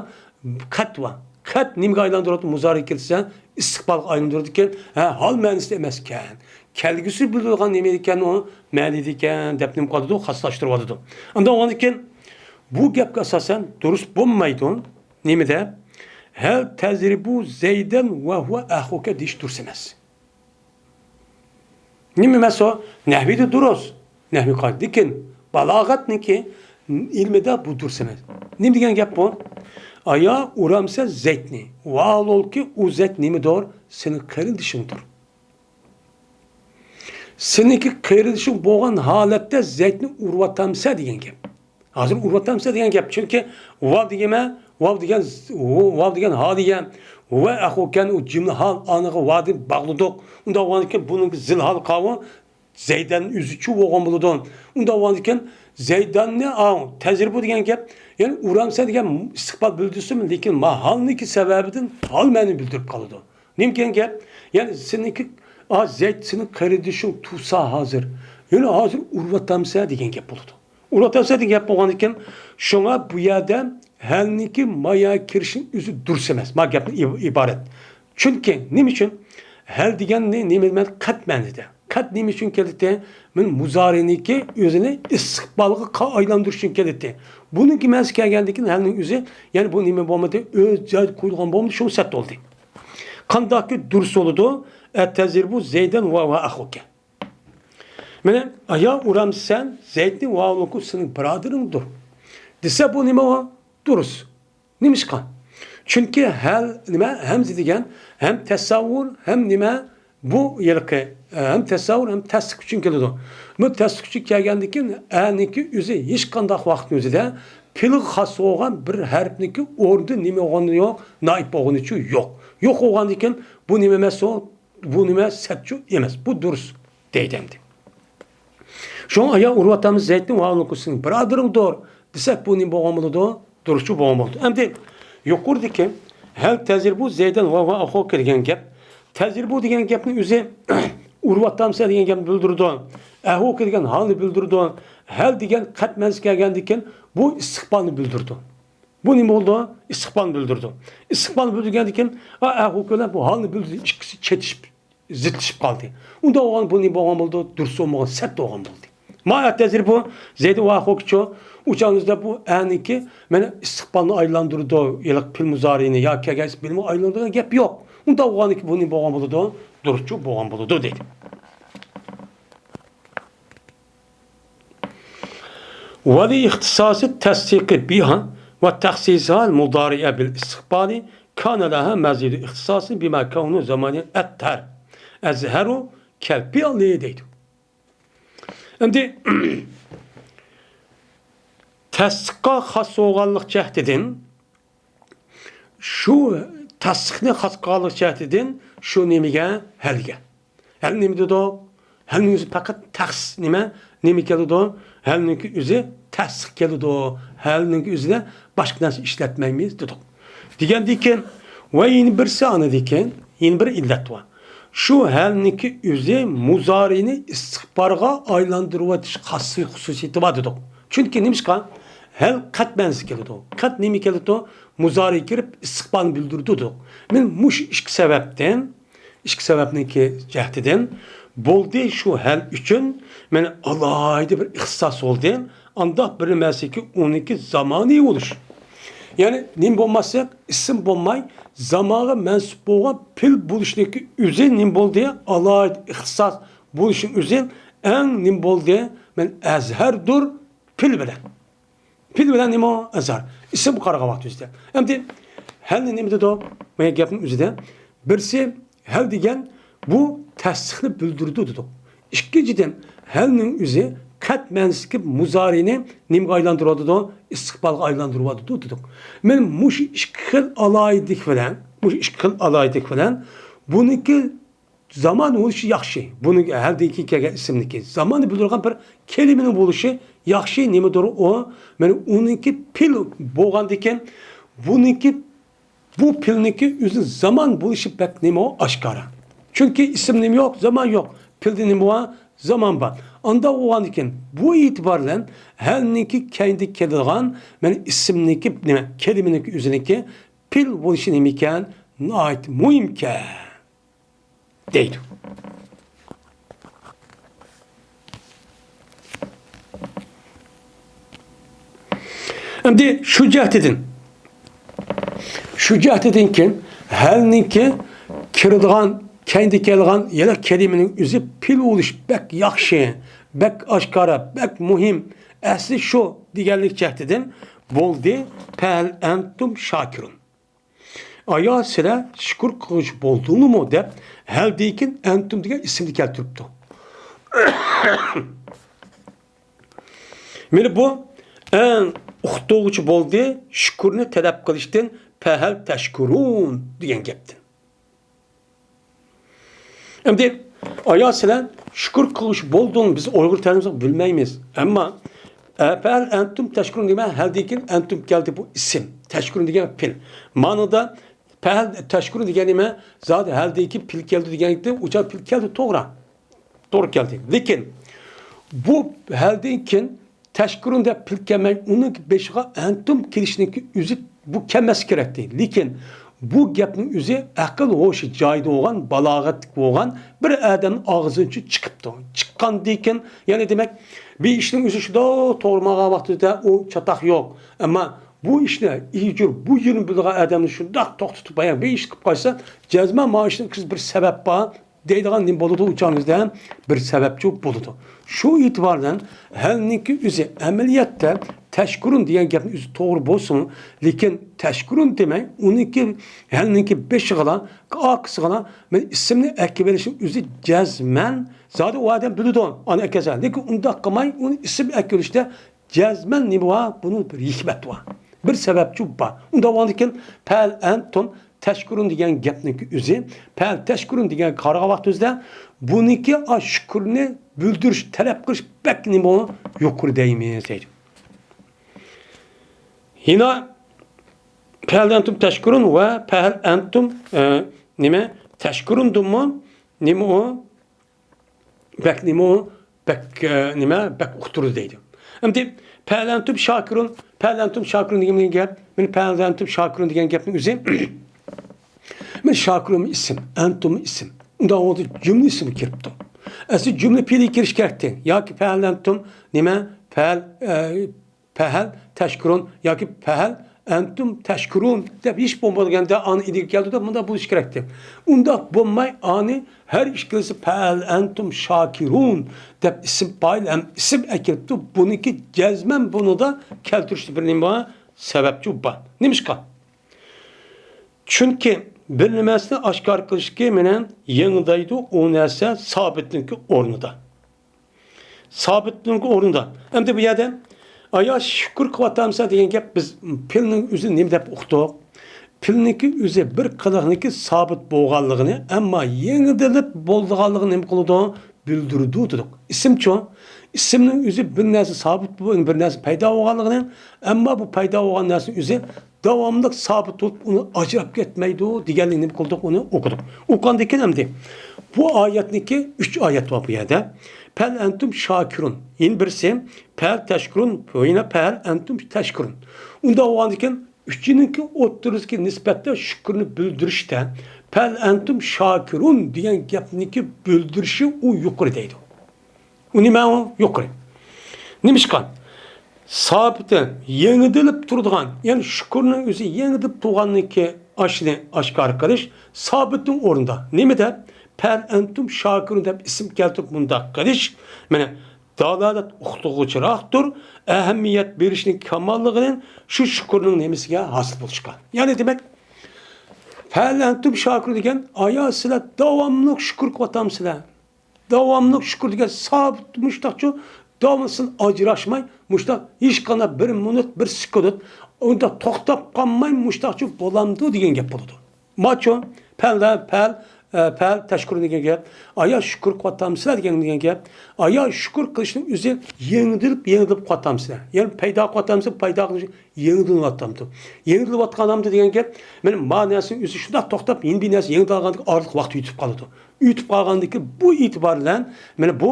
قەت بار. قەت نېمىگە ئايلاندۇرىدۇ؟ مۇزارى كەلسە ئىستىقبالغا ئايلاندۇرىدىكەن. ھە، ھال مەنىسىدە ئەمەسكەن. كەلگۈسى بىلدۈرىدىغان نېمە ئىكەن ئۇ؟ مەنىدىكەن دەپ نېمە قىلىدۇ؟ خاسلاشتۇرۇۋاتىدۇ. ئانداق بولغاندىكىن بۇ گەپكە ئاساسەن دۇرۇس بولمايدۇ. نېمىدە؟ ھەل تەزرىبۇ زەيدەن ۋە ھۇۋە ئەخۇكە دېيىش دۇرۇس ئەمەس. نېمە ئەمەس ئۇ؟ نەھۋىدە دۇرۇس. نەھۋى قائىدە. لېكىن بالاغەتنىڭكى ئىلمىدا بۇ دۇرۇس ئەمەس. نېمە دېگەن گەپ بۇ؟ ئايا ئۇرامسە زەيتنى. ۋاھالولكى ئۇ زەيت نېمىدۇر؟ سېنىڭ قېرىندىشىڭدۇر. سېنىڭكى قېرىندىشىڭ بولغان ھالەتتە زەيتنى ئۇرۇۋاتامسە دېگەن گەپ. ھازىر ئۇرۇۋاتامسە دېگەن گەپ. چۈنكى ۋاۋ دېگەنمە، ۋاۋ دېگەن، ۋاۋ دېگەن ھا دېگەن. ۋە ئەخۇكەن ئۇ جۈملە ھال ئانىغا ۋادىن باغلىدۇق. ئۇنداق بولغاندىكىن بۇنىڭكى زىل ھال قاۋۇ زەيدەن ئۆزىچۇ بولغان بولىدۇ. ئۇنداق بولغاندىكىن زەيداننى ئاڭ، تەزرىبۇ دېگەن گەپ. يەنى ئۇرامسە دېگەن ئىستىقبال بىلدۈرسىمۇ، لېكىن ما ھالنىڭكى سەۋەبىدىن ھال مەنىنى بىلدۈرۈپ قالىدۇ. نېمە دېگەن گەپ؟ يەنى سېنىڭكى، ئا، زەيد سېنىڭ قېرىندىشىڭ تۇرسا ھازىر. يەنى ھازىر ئۇرۇۋاتامسە دېگەن گەپ بولىدۇ. ئۇرۇۋاتامسە دېگەن گەپ بولغاندىكىن، شۇڭا بۇ يەردە ھەلنىڭكى مايا كىرىشىنىڭ ئۆزى دۇرۇس ئەمەس. ما گەپنىڭ ئىب-، ئىبارەت. چۈنكى نېمە ئۈچۈن؟ ھەل دېگەننى نېمە دېمەيدۇ؟ قەت مەنىدە. قەت نېمە ئۈچۈن كېلىتتى؟ مەن مۇزارىنىڭكى ئۆزىنى ئىستىقبالغا قا-، ئايلاندۇرۇش ئۈچۈن كېلىتتى. بۇنىڭكى مەنىسى كەلگەندىن كېيىن ھەلنىڭ ئۆزى، يەنى بۇ نېمە بولمىدى؟ ئۆز جايىدا قويۇلغان بولمىدى، شۇ سەت بولدى. قانداقكى دۇرۇس بولىدۇ؟ ئەتەزرىبۇ زەيدەن ۋە، ۋە ئەخۇكە. مانا، ئايا ئۇرامسەن زەيدنى ۋە ئەخۇكە سېنىڭ بۇرادىرىڭدۇر دېسە، بۇ نېمە ئۇ؟ دۇرۇس. نېمىشقا؟ چۈنكى ھەل نېمە؟ ھەمزە دېگەن ھەم تەسەۋۋۇر، ھەم نېمە؟ بۇ ھېلىقى، ئە، ھەم تەسەۋۋۇر، ھەم تەستىق ئۈچۈن كېلىدۇ. بۇ تەستىق ئۈچۈن كەلگەندىن كېيىن، ئەنىڭكى ئۆزى ھېچقانداق ۋاقىتنىڭ ئۆزىدە پېئىلغا خاس بولغان بىر ھەرپنىڭكى ئورنىدا نېمە بولغىنى يوق، نائىب بولغىنىچۇ يوق. يوق بولغاندىن كېيىن، بۇ نېمە ئەمەس ئۇ؟ بۇ نېمە؟ سەتچۇ ئەمەس. بۇ دۇرۇس دەيدۇ ئەمدى. شۇڭا ئايا ئۇرۋاتامىز زەيتنى ۋە ئەخۇكە سېنىڭ بۇرادىرىڭدۇر دېسەك، بۇ نېمە بولغان بولىدۇ؟ دۇرۇسچۇ بولغان بولىدۇ. ئەمدى يۇقىرىدىكى ھەل تەزرىبۇ زەيدەن ۋە، ۋە ئەخۇكە دېگەن گەپ. تەزرىبۇ دېگەن گەپنىڭ ئۆزى ئۇرۋاتامسەن دېگەن گەپنى بىلدۈرىدۇ. ئەخۇكە دېگەن ھالنى بىلدۈرىدۇ. ھەل دېگەن قەت مەنىسى كەلگەندىن كېيىن بۇ ئىستىقبالنى بىلدۈرىدۇ. بۇ نېمە بولىدۇ؟ ئىستىقبالنى بىلدۈرىدۇ. ئىستىقبالنى بىلدۈرگەندىن كېيىن، ئا، ئەخۇكە بىلەن بۇ ھالنى بىلدۈردى، ئىككىسى چېتىشىپ، زىتلىشىپ قالدى. ئۇنداق بولغان، بۇ نېمە بولغان بولىدۇ؟ دۇرۇس بولمىغان، سەت بولغان بولدى. ما ئەتەزرىبۇ زەيدى ۋە ئەخۇكىچۇ، ئۇ چاغىڭىزدا بۇ ئەنىڭكى مانا ئىستىقبالنى ئايلاندۇرىدۇ، ھېلىقى پېئىل مۇزارىنى يا كەلگەن ئىستىقبالنى ئايلاندۇرىدىغان گەپ يوق. ئۇنداق بولغاندىكىن بۇ نېمە بولغان بولىدۇ؟ دۇرۇسچۇ بولغان بولىدۇ دەيدۇ. ولإختصاص التصديق بها وتخصيصها المضارع بالاستقبال كان لها مزيد اختصاص بما كونه زمانيا أتر أزهر كالفعل دەيدۇ. ئەمدى تەستىققا خاس بولغانلىق جەھىتىدىن، شۇ تەستىقنى خاس قىلغانلىق جەھىتىدىن شۇ نېمىگە؟ ھەلگە. ھەل نېمە دېدۇ؟ ھەلنىڭ ئۆزى پەقەت تەخسىس نېمە؟ نېمە كېلىدۇ؟ ھەلنىڭكى ئۆزى تەستىق كېلىدۇ. ھەلنىڭكى ئۆزىدە باشقا نەرسە ئىشلەتمەيمىز دېدۇق. دېگەندىن كېيىن، ۋە يەنە بىرسى ئاندىن كېيىن، يەنە بىر ئىللەت بار. شۇ ھەلنىڭكى ئۆزى مۇزارىنى ئىستىقبالغا ئايلاندۇرۇۋېتىش خاس خۇسۇسىيىتى بار دېدۇق. چۈنكى نېمىشقا؟ ھەل قەت مەنىسى كېلىدۇ. قەت نېمە كېلىدۇ؟ مۇزارى كىرىپ ئىستىقبالنى بىلدۈرىدۇ دېدۇق. مانا مۇشۇ ئىككى سەۋەبتىن، ئىككى سەۋەبنىڭكى جەھىتىدىن بولدى شۇ ھەل ئۈچۈن مانا ئالاھىدە بىر ئىختىساس بولدى. ئانداق بىر نېمەسىكى ئۇنىڭكى زامانىي بولۇش. يەنى نېمە بولماسلىق، ئىسىم بولماي، زامانغا مەنسۇپ بولغان پېئىل بولۇشنىڭكى ئۆزى نېمە بولدى؟ ئالاھىدە ئىختىساس بولۇشنىڭ ئۆزى ئەڭ نېمە بولدى؟ مانا ئەزھەردۇر پېئىل بىلەن. پېئىل بىلەن نېمە ئەزھەر؟ ئىسىمغا قارىغان ۋاقتىمىزدا. ئەمدى ھەلنى نېمە دېدۇق؟ مانا گەپنىڭ ئۆزىدە. بىرسى ھەل دېگەن بۇ تەستىقنى بىلدۈرىدۇ دېدۇق. ئىككىنچىدىن، ھەلنىڭ ئۆزى قەت مەنىسىدىكى مۇزارىنى نېمىگە ئايلاندۇرۇۋاتىدۇ؟ ئىستىقبالغا ئايلاندۇرۇۋاتىدۇ دېدۇق. مانا مۇشۇ ئىككى خىل ئالاھىدىلىك بىلەن، مۇشۇ ئىككى خىل ئالاھىدىلىك بىلەن بۇنىڭكى زامان بولۇشى ياخشى. بۇنىڭ ھەلدىن كېيىن كەلگەن ئىسىمنىڭكى زاماننى بىلدۈرىدىغان بىر كەلىمىنىڭ بولۇشى ياخشى. نېمىدۇر ئۇ؟ مانا ئۇنىڭكى پېئىل بولغاندىكىن، بۇنىڭكى، بۇ پېئىلنىڭكى ئۆزى زامان بولۇشى بەك نېمە ئۇ؟ ئاشكارا. چۈنكى ئىسىم نېمە يوق؟ زامان يوق. پېئىلدە نېمە بار؟ زامان بار. ئانداق بولغاندىكىن، بۇ ئېتىبار بىلەن ھەلنىڭكى كەينىدە كېلىدىغان، مانا ئىسىمنىڭكى نېمە؟ كەلىمىنىڭكى ئۆزىنىڭكى پېئىل بولۇشى نېمە ئىكەن؟ ناھايىتى مۇھىم ئىكەن. دەيدۇ. ئەمدى شۇ جەھەتتىن، شۇ جەھەتتىن كېيىن ھەلنىڭكى كىرىدىغان، كەينىدە كېلىدىغان يەنە كەلىمىنىڭ ئۆزى پېئىل بولۇش بەك ياخشى، بەك ئاشكارا، بەك مۇھىم. ئەسلى شۇ دېگەنلىك جەھەتتىن بولدى، پەھەل ئەنتۇم شاكىرۇن. ئايا سىلەر شۈكۈر قىلغۇچى بولدۇڭلىمۇ دەپ، ھەلدىن كېيىن ئەنتۇم دېگەن ئىسىمنى كەلتۈرۈپتۇ. مانا بۇ ئەڭ ئۇقتۇرغۇچى بولدى، شۈكۈرنى تەلەپ قىلىشتىن پەھەل تەشكۇرۇن دېگەن گەپتىن. ئەمدى، ئايا سىلەر شۈكۈر قىلغۇچى بولدۇڭ، بىز ئۇيغۇر تەرجىمىسىنى بىلمەيمىز. ئەمما، ئەپەل ئەنتۇم تەشكۇرۇن دېمە، ھەلدىن كېيىن ئەنتۇم كەلدى، بۇ ئىسىم. تەشكۇرۇن دېگەن پېئىل. مانىدا پەھەل تەشكۇرۇن دېگەن نېمە؟ زادى ھەلدىن كېيىن پېئىل كەلدى دېگەنلىكتىن، ئۇ چاغ پېئىل كەلدى، توغرا. توغرا كەلدى. لېكىن، بۇ ھەلدىن كېيىن تەشكۇرۇن دەپ پېئىل كەلمەي، ئۇنىڭ بېشىغا ئەنتۇم كېلىشنىڭكى ئۆزى بۇ كەلمەسلىكى كېرەكتى. لېكىن بۇ گەپنىڭ ئۆزى ئەقىل ھوشى جايىدا بولغان، بالاغەتلىك بولغان بىر ئادەمنىڭ ئاغزىدىن چىقىپتۇ. چىققاندىن كېيىن، يەنى دېمەك، بىر ئىشنىڭ ئۆزى شۇنداق توغرا ماڭغان ۋاقتىدا ئۇ چاتاق يوق. ئەمما بۇ ئىشنى ئىجۇر، بۇ يېرىنى بىلىدىغان ئادەمنى شۇنداق توختىتىپ، بايا بىر ئىش قىلىپ قالسا، جەزمەن مانا ئىشنىڭ بىر سەۋەب بار دەيدىغان نېمە بولىدۇ ئۇ چاغىمىزدا؟ بىر سەۋەبچۇ بولىدۇ. شۇ ئېتىبار بىلەن ھەلنىڭكى ئۆزى ئەمەلىيەتتە تەشكۇرۇن دېگەن گەپنىڭ ئۆزى توغرا بولسىمۇ، لېكىن تەشكۇرۇن دېمەي، ئۇنىڭكى ھەلنىڭكى بېشىغىلا، ئارقىسىغىلا مەن ئىسىمنى ئەكىۋېلىشنىڭ ئۆزى جەزمەن، زادى ئۇ ئادەم بىلىدۇ ئانى ئەكەلسە، لېكىن ئۇنداق قىلماي، ئۇنى ئىسىم ئەكىۋېلىشتە جەزمەن نېمە بار؟ بۇنىڭ بىر ھېكمەت بار. بىر سەۋەبچۇ بار. ئۇنداق بولغاندىكىن، پەل ئەنتۇم تەشكۇرۇن دېگەن گەپنىڭكى ئۆزى، پەل تەشكۇرۇن دېگەن قارىغان ۋاقتىمىزدا، بۇنىڭكى ئا شۈكۈرنى بىلدۈرۈش، تەلەپ قىلىش بەك نېمە يۇقىرى دەيمىز دەيدۇ. يەنە پەل ئەنتۇم تەشكۇرۇن ۋە پەل ئەنتۇم، ئە، نېمە؟ تەشكۇرۇندىنمۇ نېمە ئۇ؟ بەك نېمە ئۇ؟ بەك، ئە، نېمە؟ بەك ئۇقتۇرىدۇ دەيدۇ. ئەمدى پەل ئەنتۇم شاكىرۇن، پەل ئەنتۇم شاكىرۇن دېگەن گەپ، مانا پەل ئەنتۇم شاكىرۇن دېگەن گەپنىڭ ئۆزى، مانا شاكىرۇن ئىسىم، ئەنتۇم ئىسىم. ئۇنداق بولغاندا جۈملە ئىسىمى كىرىپتۇ. ئەسلى جۈملە پېئىلى كىرىش كېرەكتى. ياكى پەل ئەنتۇم نېمە؟ پەل، ئە، پەھەل تەشكۇرۇن ياكى پەھەل ئەنتۇم تەشكۇرۇن دەپ ھېچ بولمىغاندا ئانى ئىدىگە كەلدى دەپ مۇنداق بولۇشى كېرەكتى. ئۇنداق بولماي ئانى ھەر ئىككىلىسى پەھەل ئەنتۇم شاكىرۇن دەپ ئىسىم پايىل ھەم ئىسىم ئەكىرىپتۇ. بۇنىڭكى جەزمەن بۇنىڭدا كەلتۈرۈشتە بىر نېمە بار؟ سەۋەبچۇ بار. نېمىشقا؟ چۈنكى بىر نەرسىنى ئاشكارا قىلىشتىكى مەنە يېڭىدايدۇ ئۇ نەرسە سابىتنىڭكى ئورنىدا. سابىتنىڭ ئورنىدا. ئەمدى بۇ يەردە، ئايا شۈكۈر قىلىۋاتامسەن دېگەن گەپ، بىز پېئىلنىڭ ئۆزىنى نېمە دەپ ئۇقتۇق؟ پېئىلنىڭكى ئۆزى بىر قىلىقنىڭكى سابىت بولغانلىقىنى، ئەمما يېڭىدىلىپ بولىدىغانلىقىنى نېمە قىلىدۇ؟ بىلدۈرىدۇ دېدۇق. ئىسىمچۇ؟ ئىسىمنىڭ ئۆزى بىر نەرسە سابىت بو-، بىر نەرسە پەيدا بولغانلىقىنى، ئەمما بۇ پەيدا بولغان نەرسىنىڭ ئۆزى داۋاملىق سابىت بولۇپ، ئۇنى ئاجراپ كەتمەيدۇ دېگەنلىكنى نېمە قىلدۇق؟ ئۇنى ئوقۇدۇق. ئوقۇغاندىن كېيىن ئەمدى بۇ ئايەتنىڭكى ئۈچ ئايەت بار بۇ يەردە. پەل ئەنتۇم شاكىرۇن. يەنە بىرسى پەل تەشكۇرۇن، يەنە پەل ئەنتۇم تەشكۇرۇن. ئۇنداق بولغاندىن كېيىن ئۈچىنىڭكى ئوتتۇرىسىدىكى نىسبەتتە شۈكۈرنى بىلدۈرۈشتە پەل ئەنتۇم شاكىرۇن دېگەن گەپنىڭكى بىلدۈرۈشى ئۇ يۇقىرى دەيدۇ. ئۇ نېمە ئۇ؟ يۇقىرى. نېمىشقا؟ سابىتى يېڭىدىلىپ تۇرىدىغان، يەنى شۈكۈرنىڭ ئۆزى يېڭىدىلىپ تۇرغاننىكى ئاشۇنى ئاشكارا قىلىش سابىتنىڭ ئورنىدا. نېمە دەپ؟ پەل ئەنتۇم شاكىرۇن دەپ ئىسىم كەلتۈرۈپ مۇنداق قىلىش، مانا، دالالەت ئۇقتۇرغۇچىراقتۇر، ئەھمىيەت بېرىشنىڭ كاماللىقىنى شۇ شۈكۈرنىڭ نېمىسىگە ھاسىل بولۇشقا. يەنى دېمەك، پەل ئەنتۇم شاكىرۇن دېگەن، ئايا سىلەر داۋاملىق شۈكۈر قىلىۋاتامسىلەر؟ داۋاملىق شۈكۈر دېگەن سابىت مۇشتاقچۇ، داۋاملىق ئاجراشماي، مۇشتاق ھېچقانداق بىر مىنۇت، بىر سېكۇنت ئۇنداق توختاپ قالماي مۇشتاقچۇ بولامدۇ دېگەن گەپ بولىدۇ. ماچۇ، پەلدە، پەل، ئە، پەل، تەشكۇرۇن دېگەن گەپ. ئايا شۈكۈر قىلىۋاتامسىلەر دېگەن، دېگەن گەپ. ئايا شۈكۈر قىلىشنىڭ ئۆزى يېڭىدىلىپ، يېڭىدىلىپ قىلىۋاتامسىلەر. يەنى پەيدا قىلىۋاتامسىلەر، پەيدا قىلىش يېڭىدىلىۋاتامدۇ؟ يېڭىدىلىۋاتقانامدۇ دېگەن گەپ. مانا، ما نەرسىنىڭ ئۆزى شۇنداق توختاپ، يەنە بىر نەرسە يېڭىدىلغاندىكى ئارىلىق ۋاقىت ئۆتۈپ قالىدۇ. ئۆتۈپ قالغاندىكى بۇ ئېتىبار بىلەن، مانا بۇ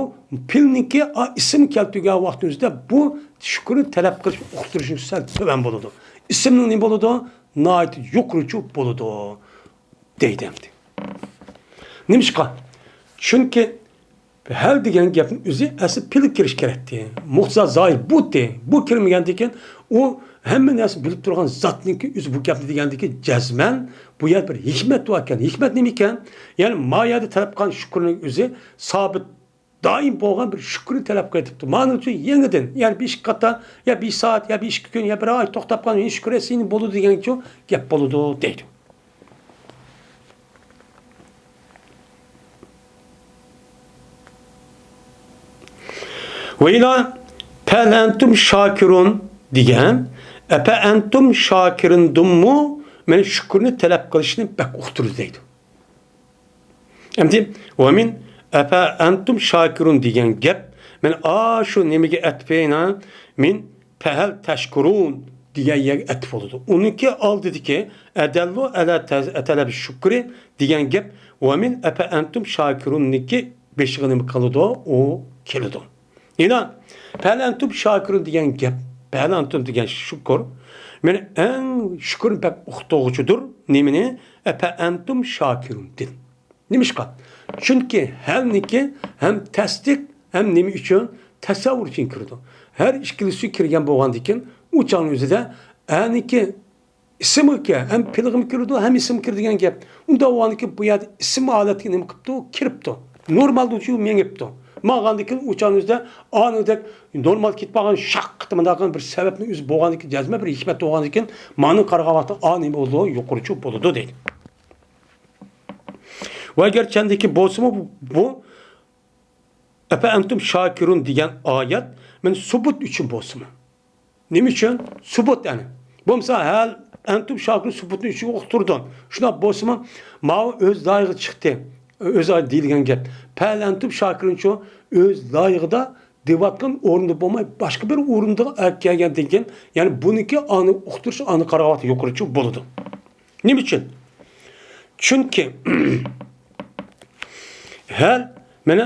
پېئىلنىڭكى ئا، ئىسىم كەلتۈرگەن ۋاقتىمىزدا بۇ شۈكۈرنى تەلەپ قىلىش ئۇقتۇرۇشى سەل تۆۋەن بولىدۇ. ئىسىمنىڭ نېمە بولىدۇ؟ ناھايىتى يۇقىرىچۇ بولىدۇ. دەيدۇ ئەمدى. نېمىشقا؟ چۈنكى پەل دېگەن گەپنىڭ ئۆزى ئەسلى پېئىل كىرىش كېرەكتى. مۇقتىزا زاھىر بۇتى. بۇ كىرمىگەندىن كېيىن ئۇ ھەممە نەرسە بىلىپ تۇرغان زاتنىڭكى ئۆزى بۇ گەپنى دېگەندىن كېيىن جەزمەن بۇ يەردە بىر ھېكمەت بار ئىكەن. ھېكمەت نېمە ئىكەن؟ يەنى ما يەردە تەلەپ قىلغان شۈكۈرنىڭ ئۆزى سابىت دائىم بولغان بىر شۈكۈرنى تەلەپ قىلىۋېتىپتۇ. مانا ئۈچۈن يېڭىدىن، يەنى بىر ئىككى قاتا، يا بىر سائەت، يا بىر ئىككى كۈن، يا بىر ئاي توختاپ قالغان شۈكۈر ئەسلى بولىدۇ دېگەنچۇ گەپ بولىدۇ دەيدۇ. ۋەيلا پەل ئەنتۇم شاكىرۇن دېگەن، ئەپە ئەنتۇم شاكىرۇندىنمۇ مەن شۈكۈرنى تەلەپ قىلىشنى بەك ئۇقتۇرىدۇ دەيدۇ. ئەمدى ۋە مىن ئەپە ئەنتۇم شاكىرۇن دېگەن گەپ، مەن ئاشۇ نېمىگە ئەتپىنا، مىن پەھەل تەشكۇرۇن دېگەن يەرگە ئەتىپ بولىدۇ. ئۇنىڭكى ئالدىدىكى ئەدەللۇ ئەلە تەز-، ئەتەلەب شۈكرى دېگەن گەپ ۋە مىن ئەپە ئەنتۇم شاكىرۇننىڭكى بېشىغا نېمە قىلىدۇ؟ ئۇ كېلىدۇ. يەنە پەھەل ئەنتۇم شاكىرۇن دېگەن گەپ، پەھەل ئەنتۇم دېگەن شۈكۈر. مانا ئەڭ شۈكرىنى بەك ئۇقتۇرغۇچىدۇر. نېمىنى؟ ئەپەئەنتۇم شاكىرۇن دېدى. نېمىشقا؟ چۈنكى ھەلنىكى ھەم تەستىق ھەم نېمە ئۈچۈن؟ تەسەۋۋۇر ئۈچۈن كىرىدۇ. ھەر ئىككىلىسى كىرگەن بولغاندىكىن ئۇ چاغنىڭ ئۆزىدە ئەنىكى ئىسىمغا ھەم پېئىلغىمۇ كىرىدۇ، ھەم ئىسىم كىرىدۇ دېگەن گەپ. ئۇنداق بولغاندىكىن بۇ يەردە ئىسىم ھالەتكە نېمە قىپتۇ؟ كىرىپتۇ. نورمالدا شۇ مېڭىپتۇ. ماڭغاندىكىن ئۇ چاغنىڭ ئۆزىدە ئانىدەك نورمال كېتىپ قالغان شاققىتى مۇنداق بىر سەۋەبنىڭ ئۆزى بولغاندىكىن، جەزمەن بىر ھېكمەت بولغاندىكىن، مانا قارىغان ۋاقىتتا ئا نېمە بولىدۇ؟ يۇقىرى چوق بولىدۇ دەيدۇ. ۋە گەرچەندىكى بولسىمۇ بۇ، بۇ ئەپەئەنتۇم شاكىرۇن دېگەن ئايەت مانا سۇبۇت ئۈچۈن بولسىمۇ. نېمە ئۈچۈن؟ سۇبۇت ئەنە. بولمىسا ھەل ئەنتۇم شاكىرۇن سۇبۇتنى ئۈچىگە ئۇقتۇردۇم. شۇنداق بولسىمۇ، ماۋۇ ئۆز لايىقىغا چىقتى. ئۆز لايىقى دېيىلگەن گەپ. پەل ئەنتۇم شاكىرۇنچۇ ئۆز لايىقىدا دېۋاتقان ئورنىدا بولماي، باشقا بىر ئورۇندا ئەكەلگەندىن كېيىن، يەنى بۇنىڭكى ئانى ئۇقتۇرۇش ئانى قارىغان ۋاقىتتا يۇقىرىچۇ بولىدۇ. نېمە ئۈچۈن؟ چۈنكى ھەل مانا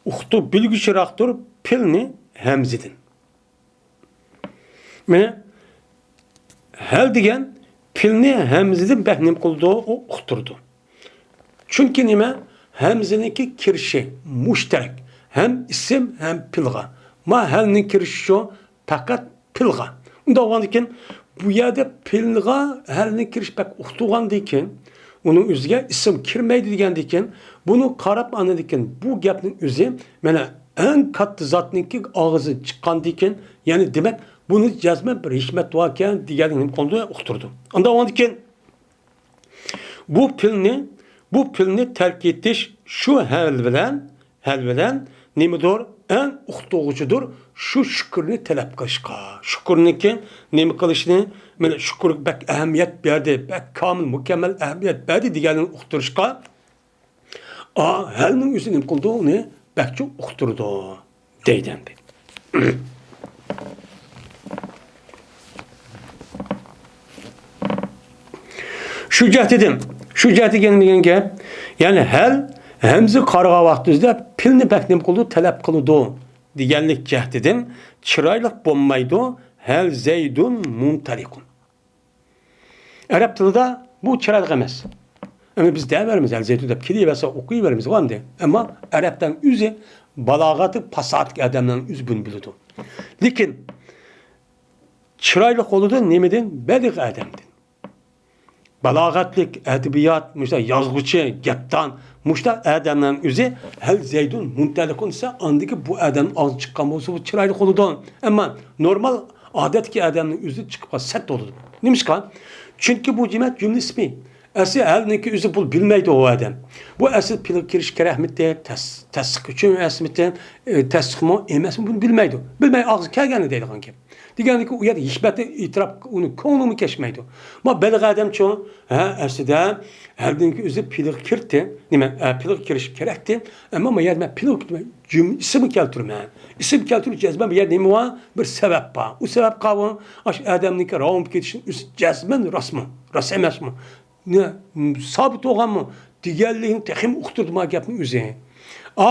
ئۇقتۇ بىلگۈچىراقتۇر پېلنى ھەمزىدىن. مانا ھەل دېگەن پېلنى ھەمزىدىن بەك نېمە قىلىدۇ؟ ئۇ ئۇقتۇرىدۇ. چۈنكى نېمە؟ ھەمزىنىڭكى كىرىشى مۇشتەرەك. ھەم ئىسىم، ھەم پېلغا. ما ھەلنىڭ كىرىشى شۇ پەقەت پېلغا. ئۇنداق بولغاندىكىن، بۇ يەردە پېلغا ھەلنىڭ كىرىشى بەك ئۇقتۇرغاندىكىن، ئۇنىڭ ئۆزىگە ئىسىم كىرمەيدۇ دېگەندىكىن، بۇنى قاراپ ئاندىكىن بۇ گەپنىڭ ئۆزى مانا ئەڭ كاتتا زاتنىڭكى ئاغزىدىن چىققاندىكىن، يەنى دېمەك، بۇنى جەزمەن بىر ھېكمەت باركەن دېگەننى نېمە قىلىدۇ؟ ئۇقتۇرىدۇ. ئۇنداق بولغاندىكىن، بۇ پېلنى، بۇ پېلنى تەرك ئېتىش شۇ ھەل بىلەن، ھەل بىلەن نېمىدۇر؟ ئەڭ ئۇقتۇرغۇچىدۇر شۇ شۈكۈرنى تەلەپ قىلىشقا. شۈكۈرنىڭكى نېمە قىلىشنى، مانا شۈكۈرگە بەك ئەھمىيەت بەردى، بەك كامىل، مۇكەممەل ئەھمىيەت بەردى دېگەننى ئۇقتۇرۇشقا، ئا، ھەلنىڭ ئۆزى نېمە قىلىدۇ؟ ئۇنى بەكچۇ ئۇقتۇرىدۇ دەيدۇ ئەمدى. شۇ جەھەتتىن، شۇ جەھەتتە دېگەن گەپ، يەنى ھەل ھەمزە قارىغان ۋاقتىمىزدا پېلنى بەك نېمە قىلىدۇ؟ تەلەپ قىلىدۇ دېگەنلىك جەھەتتىن چىرايلىق بولمايدۇ. ھەل زەيدۇن مۇنتەلىقۇن. ئەرەب تىلىدا بۇ چىرايلىق ئەمەس. ئەمما بىز دەۋەرمىز، ھەل زەيدۇن دەپ كېلىۋەرسە ئوقۇيۋەرمىز ئەمدى. ئەمما ئەرەبلەرنىڭ ئۆزى بالاغەتلىك، پاساھەتلىك ئادەملەرنىڭ ئۆزى بۇنى بىلىدۇ. لېكىن چىرايلىق بولىدۇ نېمىدىن؟ بەلىغ ئادەمدىن. بالاغەتلىك، ئەدەبىيات، مۇشۇنداق يازغۇچى، گەپدان، مۇشۇنداق ئادەملەرنىڭ ئۆزى ھەل زەيدۇن مۇنتەلىقۇن دېسە، ئاندىكى بۇ ئادەمنىڭ ئاغزىدىن چىققان بولسا، بۇ چىرايلىق بولىدۇ. ئەمما نورمال ئادەتتىكى ئادەمنىڭ ئۆزى چىقىپ قالسا سەت بولىدۇ. نېمىشقا؟ چۈنكى بۇ جۈملە، جۈملە ئىسمى. ئەسلى ھەلنىڭكى ئۆزى بۇ بىلمەيدۇ ئۇ ئادەم. بۇ ئەسلى پېلغا كىرىش كېرەكمىتى، تەس-، تەستىق ئۈچۈن ئەسلىمىتى، ئى، تەستىقمۇ ئەمەسمۇ، بۇنى بىلمەيدۇ. بىلمەي ئاغزىغا كەلگەننى دەيدىغان گەپ. دېگەندىكى ئۇ يەردە ھېكمەتنى ئېتىراپ، ئۇنى كۆڭلىمۇ كەچمەيدۇ. ما بەلىغ ئادەمچۇ؟ ھە، ئەسلىدە ھەلنىڭكى ئۆزى پېلغا كىرتى. نېمە، ئە، پېلغا كىرىش كېرەكتى. ئەمما ما يەردە مەن پېلغا كىرمەي، جۈم-، ئىسىمنى كەلتۈرىمەن. ئىسىم كەلتۈرۈپ جەزمەن بۇ يەردە نېمە بار؟ بىر سەۋەب بار. ئۇ سەۋەب قاۋۇ، ئاشۇ ئادەمنىڭكى راۋان كېتىشىنىڭ ئۆزى جەزمەن راستمۇ؟ راست ئەمەسمۇ؟ نە، سابىت بولغانمۇ دېگەنلىكىنى تېخىمۇ ئۇقتۇردى ما گەپنىڭ ئۆزى. ئا،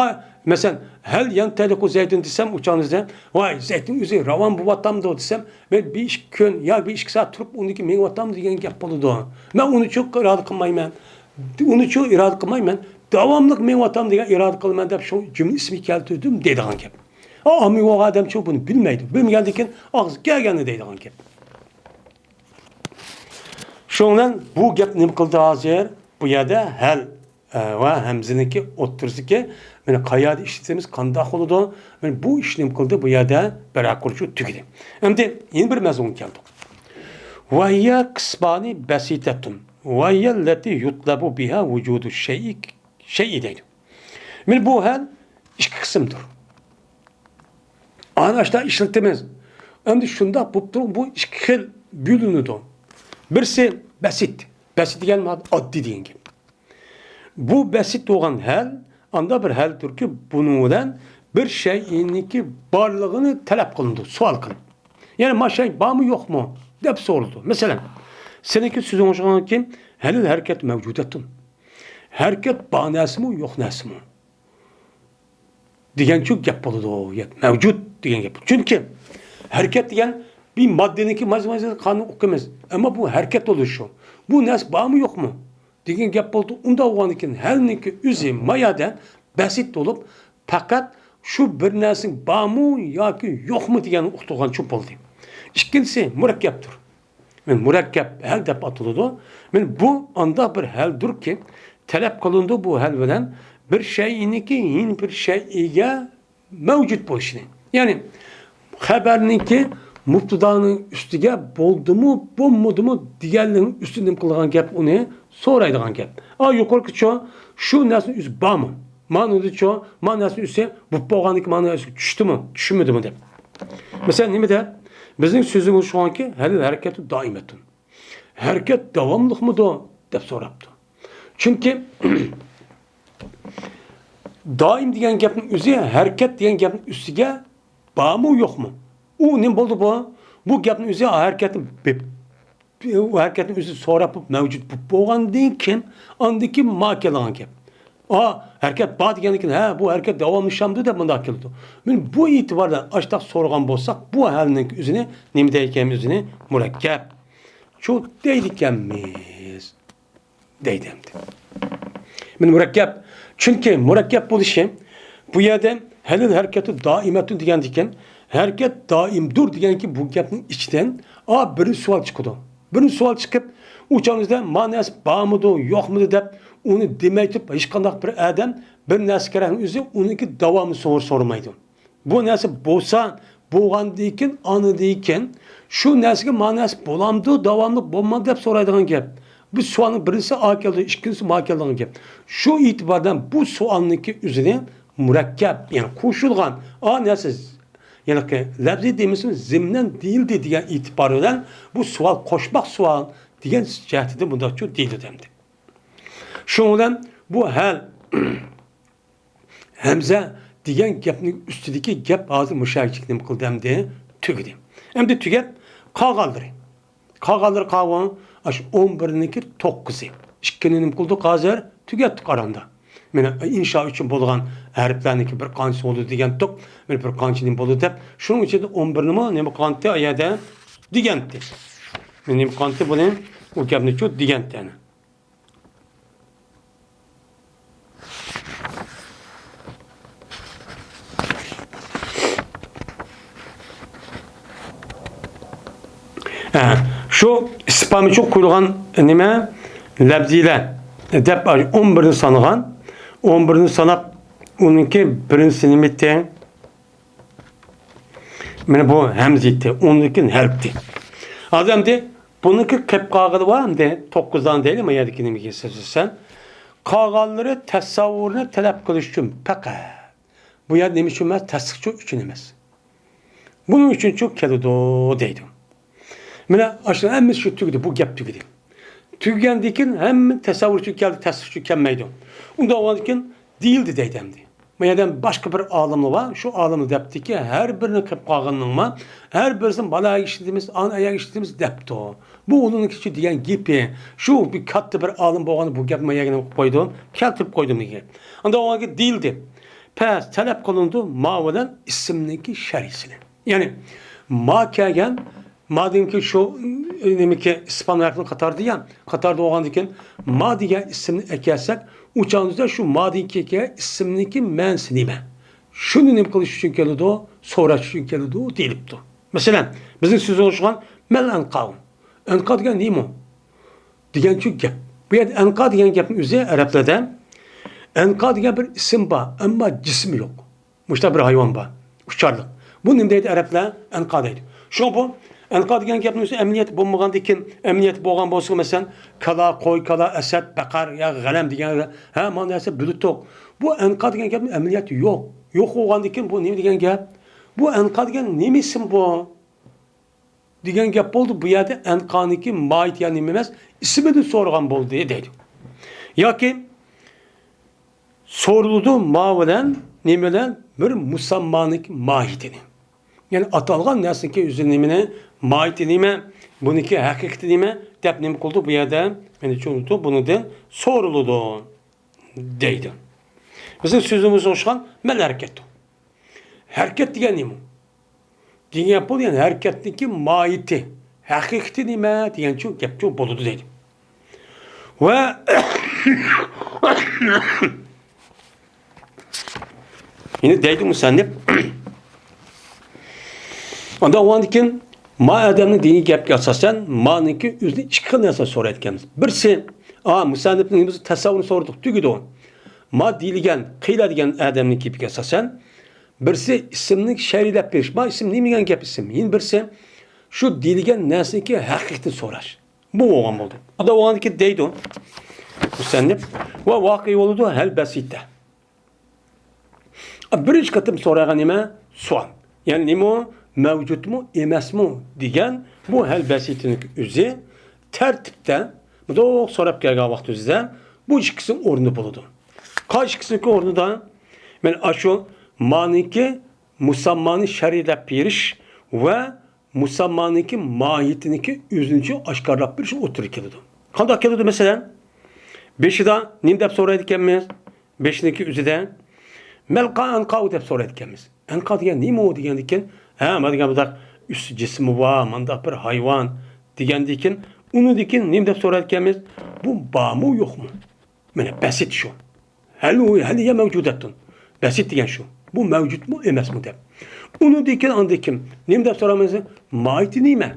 مەسىلەن، ھەل يەنتەلىقۇ زەيدۇن دېسەم، ئۇ چاغنىڭ ئۆزىدە، ۋاي، زەيدنىڭ ئۆزى راۋان بولۇۋاتامدۇ دېسەم، مەن بىر ئىككى كۈن يا بىر ئىككى سائەت تۇرۇپ، ئۇنىڭكى مېڭىۋاتامدۇ دېگەن گەپ بولىدۇ. مەن ئۇنىچۇ ئىرادە قىلمايمەن. ئۇنىچۇ ئىرادە قىلمايمەن. داۋاملىق مېڭىۋاتامدۇ دېگەن، ئىرادە قىلىمەن دەپ شۇ جۈملە ئىسمى كەلتۈردۈم دەيدىغان گەپ. ئا، ئاممىۋى بولغان ئادەمچۇ بۇنى بىلمەيدۇ. بىلمىگەندىن كېيىن ئاغزىغا كەلگەننى دەيدىغان گەپ. شۇنىڭ بىلەن بۇ گەپ نېمە قىلدى ھازىر؟ بۇ يەردە ھەل، ئە، ۋە ھەمزىنىڭكى ئوتتۇرىسىدىكى، مانا، قەيەردە ئىشلىتىمىز، قانداق بولىدۇ؟ مانا بۇ ئىش نېمە قىلدى؟ بۇ يەردە بىر ئاقۇرچۇ تۈگىدى. ئەمدى يەنە بىر مەزمۇنغا كەلدۇق. ۋەھىيە قىسمانى بەسىتەتۇن. ۋەھىيە لەتى يۇتلەبۇ بىھا ۋۇجۇدۇ شەيئى، شەيئى دەيدۇ. مانا بۇ ھەل ئىككى قىسىمدۇر. ئانى ئاشتا ئىشلىتىمىز. ئەمدى شۇنداق بولۇپ تۇرۇپ، بۇ ئىككى خىل بۆلۈنىدۇ. بىرسى بەسىت. بەسىت دېگەن ئاددىي دېگەن گەپ. بۇ بەسىت بولغان ھەل، ئاندا بىر ھەلدۇركى، بۇنىڭ بىلەن بىر شەيئىنىڭكى بارلىقىنى تەلەپ قىلىنىدۇ، سوئال قىلىپ. يەنى، ما شەي بارمۇ، يوقمۇ؟ دەپ سورىلىدۇ. مەسىلەن، سېنىڭكى سۆزۈڭ ئوخشىغانكى، ھەلىل ھەرىكەت مەۋجۇدەتتۇن. ھەرىكەت بار نەرسىمۇ، يوق نەرسىمۇ؟ دېگەنچۇ گەپ بولىدۇ، گەپ مەۋجۇت دېگەن گەپ. چۈنكى ھەرىكەت دېگەن بىر ماددىنىڭكى ماز-، ماز-، قانۇن ئوقۇيمىز. ئەمما بۇ ھەرىكەت بولۇشى شۇ. بۇ نەرسە بارمۇ يوقمۇ دېگەن گەپ بولدى. ئۇنداق بولغاندىكىن ھەلنىڭكى ئۆزى ما يەردە بەسىت بولۇپ، پەقەت شۇ بىر نەرسىنىڭ بارمۇ ياكى يوقمۇ دېگەننى ئۇقتۇرغان چوپ بولدى. ئىككىنچىسى مۇرەككەپتۇر. مەن مۇرەككەپ ھەل دەپ ئاتىلىدۇ. مەن بۇ ئانداق بىر ھەلدۇركى، تەلەپ قىلىنىدۇ بۇ ھەل بىلەن بىر شەيئىنىڭكى يەنە بىر شەيئىگە مەۋجۇت بولۇشىنى. يەنى خەبەرنىڭكى مۇبتىدانىڭ ئۈستىگە بولدىمۇ، بولمىدىمۇ دېگەنلىكنىڭ ئۈستىدىن قىلغان گەپ ئۇنى سورايدىغان گەپ. ئا، يۇقىرىقىچۇ، شۇ نەرسىنىڭ ئۆزى بارمۇ؟ مانىدىچۇ، ما نەرسىنىڭ ئۆزى بولۇپ بولغاندىكى مانا ئۆزى چۈشتىمۇ، چۈشمىدىمۇ دەپ. مەسىلەن، نېمىدە؟ بىزنىڭ سۆزىمىز شۇنىڭكى، ھەلىل ھەرىكەتۇ دائىمەتۇن. ھەرىكەت داۋاملىقمىدۇ؟ دەپ سوراپتۇ. چۈنكى دائىم دېگەن گەپنىڭ ئۆزى ھەرىكەت دېگەن گەپنىڭ ئۈستىگە بارمۇ، يوقمۇ؟ ئۇ نېمە بولدى بۇ؟ بۇ گەپنىڭ ئۆزى ھەرىكەتنى بىپ-، ئۇ ھەرىكەتنىڭ ئۆزى سوراپ مەۋجۇت بولۇپ بولغاندىن كېيىن، ئاندىن كېيىن ما كېلىدىغان گەپ. ئا، ھەرىكەت بار دېگەندىن كېيىن، ھە، بۇ ھەرىكەت داۋاملىشامدۇ دەپ مۇنداق كېلىدۇ. مەن بۇ ئېتىبار بىلەن ئاشتاق سورىغان بولساق، بۇ ھالنىڭ ئۆزىنى نېمە دەيدىكەنمىز؟ ئۆزىنى مۇرەككەپ. شۇ دەيدىكەنمىز. دەيدۇ ئەمدى. مەن مۇرەككەپ. چۈنكى مۇرەككەپ بولۇشى، بۇ يەردە ھەلىل ھەرىكەتۇ دائىمەتۇن دېگەندىكىن، ھەرىكەت دائىمدۇر دېگەنكى بۇ گەپنىڭ ئىچىدىن، ئا، بىرىنچى سوئال چىقىدۇ. بىرىنچى سوئال چىقىپ، ئۇ چاغدا ما نەرسە بارمىدۇ، يوقمىدۇ دەپ، ئۇنى دېمەي تۇرۇپ، ھېچقانداق بىر ئادەم بىر نەرسە كېرەكنىڭ ئۆزى ئۇنىڭكى داۋامى سوئال سورىمايدۇ. بۇ نەرسە بولسا، بولغاندىكىن، ئاندىكىن، شۇ نەرسىگە ما نەرسە بولامدۇ، داۋاملىق بولمامدۇ دەپ سورايدىغان گەپ. بۇ سوئالنىڭ بىرىنچىسى ئا كەلدى، ئىككىنچىسى ما كەلدىغان گەپ. شۇ ئېتىباردىن بۇ سوئالنىڭكى ئۆزىنى مۇرەككەپ، يەنى قوشۇلغان، ئا نەرسە، يەنى لەپزىي دېمىسىمۇ، زىمنەن دېيىلدى دېگەن ئېتىبار بىلەن بۇ سوئال قوشماق سوئال دېگەن جەھەتتىن بۇنداقچۇ دېيىلىدۇ ئەمدى. شۇنىڭ بىلەن بۇ ھەل ھەمزە دېگەن گەپنىڭ ئۈستىدىكى گەپ ھازىر مۇشۇ يەرگىچە نېمە قىلدى ئەمدى؟ تۈگىدى. ئەمدى تۈگەپ، قالغانلىرى. قالغانلىرى قالغان، ئاشۇ ئون بىرنىڭكى توققۇزى. ئىككىنى نېمە قىلدۇق ھازىر؟ تۈگەتتۇق ئاراندا. مانا ئىنشا ئۈچۈن بولىدىغان ھەرپلەرنىڭكى بىر قانچىسى بولىدۇ دېگەنتۇق. مانا بىر قانچە نېمە بولىدۇ دەپ. شۇنىڭ ئىچىدە ئون بىرنىمۇ نېمە قىلغانتى ئا يەردە؟ دېگەنتى. مانا نېمە قىلغانتى بۇنى؟ ئۇ گەپنىچۇ دېگەنتى ئەنە. ھە، شۇ ئىسپامىچۇ قويۇلغان نېمە؟ لەپزىيلەر دەپ ئون بىرنى سانىغان. ئون بىرنى ساناپ، ئۇنىڭكى بىرىنچىسى نېمە ئىدى؟ مانا بۇ ھەمزە ئىدى، ئۇندىن كېيىن ھەرپتى. ھازىر ئەمدى بۇنىڭكى قېلىپ قالغىنى بار، ئەمدى توققۇز دانە دەيلى، مانا يەردىكى نېمىگە سەزسەن. قالغانلىرى تەسەۋۋۇرنى تەلەپ قىلىش ئۈچۈن پەقەت. بۇ يەردە نېمە ئۈچۈن ئەمەس؟ تەستىقچۇ ئۈچۈن ئەمەس. بۇنىڭ ئۈچۈنچۇ كېلىدۇ دەيدۇ. مانا ئاشۇ ھەممىسى شۇ تۈگىدى، بۇ گەپ تۈگىدى. تۈگىگەندىن كېيىن ھەممە تەسەۋۋۇر ئۈچۈن كەلدى، تەستىق ئۈچۈن كەلمەيدۇ. ئۇنداق بولغاندىكىن دېيىلدى دەيدۇ ئەمدى. ما يەردە باشقا بىر ئالىملار بار، شۇ ئالىملار دەپتىكى، ھەر بىرىنى قىلىپ قالغىنىڭما، ھەر بىرسىنى مانا ئىشلىتىمىز، ئانا ئىشلىتىمىز دەپتۇ. بۇ ئۇنىڭكىچۇ دېگەن گېپى. شۇ بىر كاتتا بىر ئالىم بولغان بۇ گەپنى ما يەرگە نېمە قىلىپ قويدۇم؟ كەلتۈرۈپ قويدۇم دېگەن. ئاندىن ئۇنىڭ كېيىن دېيىلدى. پەس تەلەپ قىلىنىدۇ ما بىلەن ئىسىمنىڭكى شەرھىسىنى. يەنى ما كەلگەن، ما دېگەنكى شۇ، نېمىكى، ئىسپان ھەرپىنىڭ قاتارىدا يا، قاتارىدا بولغاندىكىن، ما دېگەن ئىسىمنى ئەكەلسەك، ئۇ چاغدا شۇ ما دېگەن كەلگەن ئىسىمنىڭكى مەنىسى نېمە؟ شۇنى نېمە قىلىش ئۈچۈن كېلىدۇ؟ سوراش ئۈچۈن كېلىدۇ دېيىلىپتۇ. مەسىلەن، بىزنىڭ سۆزگە ئوخشىغان مەل ئەنقاۋ. ئەنقا دېگەن نېمە؟ دېگەنچۇ گەپ. بۇ يەردە ئەنقا دېگەن گەپنىڭ ئۆزى ئەرەبلەردە ئەنقا دېگەن بىر ئىسىم بار، ئەمما جىسمى يوق. مۇشۇنداق بىر ھايۋان بار، ئۇچارلىق. بۇ نېمە دەيدۇ ئەرەبلەر؟ ئەنقا دەيدۇ. شۇڭا بۇ ئەنقا دېگەن گەپنىڭ ئۆزى ئەمەلىيەت بولمىغاندىكىن، ئەمەلىيەت بولغان بولسا، مەسىلەن، كالا، قوي، كالا، ئەسەد، بەقەر يا غەنەم دېگەن، ھە، مانا نەرسە بۆلۈتۇق. بۇ ئەنقا دېگەن گەپنىڭ ئەمەلىيەتى يوق. يوق بولغاندىكىن بۇ نېمە دېگەن گەپ؟ بۇ ئەنقا دېگەن نېمە ئىسىم بۇ؟ دېگەن گەپ بولدى. بۇ يەردە ئەنقانىڭكى ماھىيىتى يا نېمە ئەمەس، ئىسمىدىن سورىغان بولدى دەيدۇ. ياكى سورىلىدۇ ما بىلەن، نېمە بىلەن؟ بىر مۇسەممانىڭكى ماھىيىتىنى. يەنى ئاتالغان نەرسىنىڭكى ئۆزى نېمىنى، ماھىيىتى نېمە، بۇنىڭكى ھەقىقىتى نېمە دەپ نېمە قىلدى بۇ يەردە؟ يەنى چۈشىنىدۇ، بۇنىڭدىن سورىلىدۇ دەيدۇ. بىزنىڭ سۆزىمىزگە ئوخشىغان مەل ھەرىكەت. ھەرىكەت دېگەن نېمە؟ دېگەن گەپ بولىدۇ، يەنى ھەرىكەتنىڭكى ماھىيىتى، ھەقىقىتى نېمە دېگەنچۇ گەپچۇ بولىدۇ دەيدۇ. ۋە يەنە دەيدۇ مۇسەننىپ، ئاندىن ئۇنىڭدىن كېيىن ما ئادەمنىڭ دېگەن گەپكە ئاساسەن، مانىڭكى ئۆزىدىن ئىككى خىل نەرسە سورايدىكەنمىز. بىرسى، ئا، مۇسەننىپنىڭ بىز تەسەۋۋۇرنى سورىدۇق، تۈگىدى ئۇ. ما دېيىلگەن، قىيلا دېگەن ئادەمنىڭ گېپىگە ئاساسەن، بىرسى ئىسىمنى شەرھلەپ بېرىش، ما ئىسىم نېمە دېگەن گەپ ئىسىم. يەنە بىرسى، شۇ دېيىلگەن نەرسىنىڭكى ھەقىقىتىنى سوراش. بۇ بولغان بولدى. ئادا بولغاندىكى دەيدۇ مۇسەننىپ، ۋە ۋاقىئ بولىدۇ ھەل بەسىتە. بىرىنچى قېتىم سورايدىغان نېمە؟ سوئال. يەنى نېمە ئۇ؟ مەۋجۇتمۇ، ئەمەسمۇ دېگەن بۇ ھەل بەسىتىنىڭ ئۆزى تەرتىپتە مۇنداق سوراپ كەلگەن ۋاقتىمىزدا بۇ ئىككىسىنىڭ ئورنىدا بولىدۇ. قايسى ئىككىسىنىڭكى ئورنىدا؟ مانا ئاشۇ مانىڭكى مۇسەممانى شەرھلەپ بېرىش ۋە مۇسەممانىڭكى ماھىيىتىنىڭكى ئۆزىنىچە ئاشكارىلاپ بېرىش ئوتتۇرىغا كېلىدۇ. قانداق كېلىدۇ؟ مەسىلەن، بېشىدا نېمە دەپ سورايدىكەنمىز؟ بېشىنىڭكى ئۆزىدە مەلقا ئەنقاۋۇ دەپ سورايدىكەنمىز. ئەنقا دېگەن نېمە ئۇ دېگەندىكىن، ھە، ما دېگەن بۇنداق ئۈستى جىسمى بار، مانداق بىر ھايۋان دېگەندىكىن، ئۇنىڭدىكى نېمە دەپ سورايدىكەنمىز؟ بۇ بارمۇ يوقمۇ؟ مانا بەسىت شۇ. ھەل ئۇ، ھەل يە مەۋجۇدەتتۇن. بەسىت دېگەن شۇ. بۇ مەۋجۇتمۇ ئەمەسمۇ دەپ. ئۇنىڭدىن كېيىن ئاندىن كېيىن نېمە دەپ سورايمىز؟ ماھىيىتى نېمە؟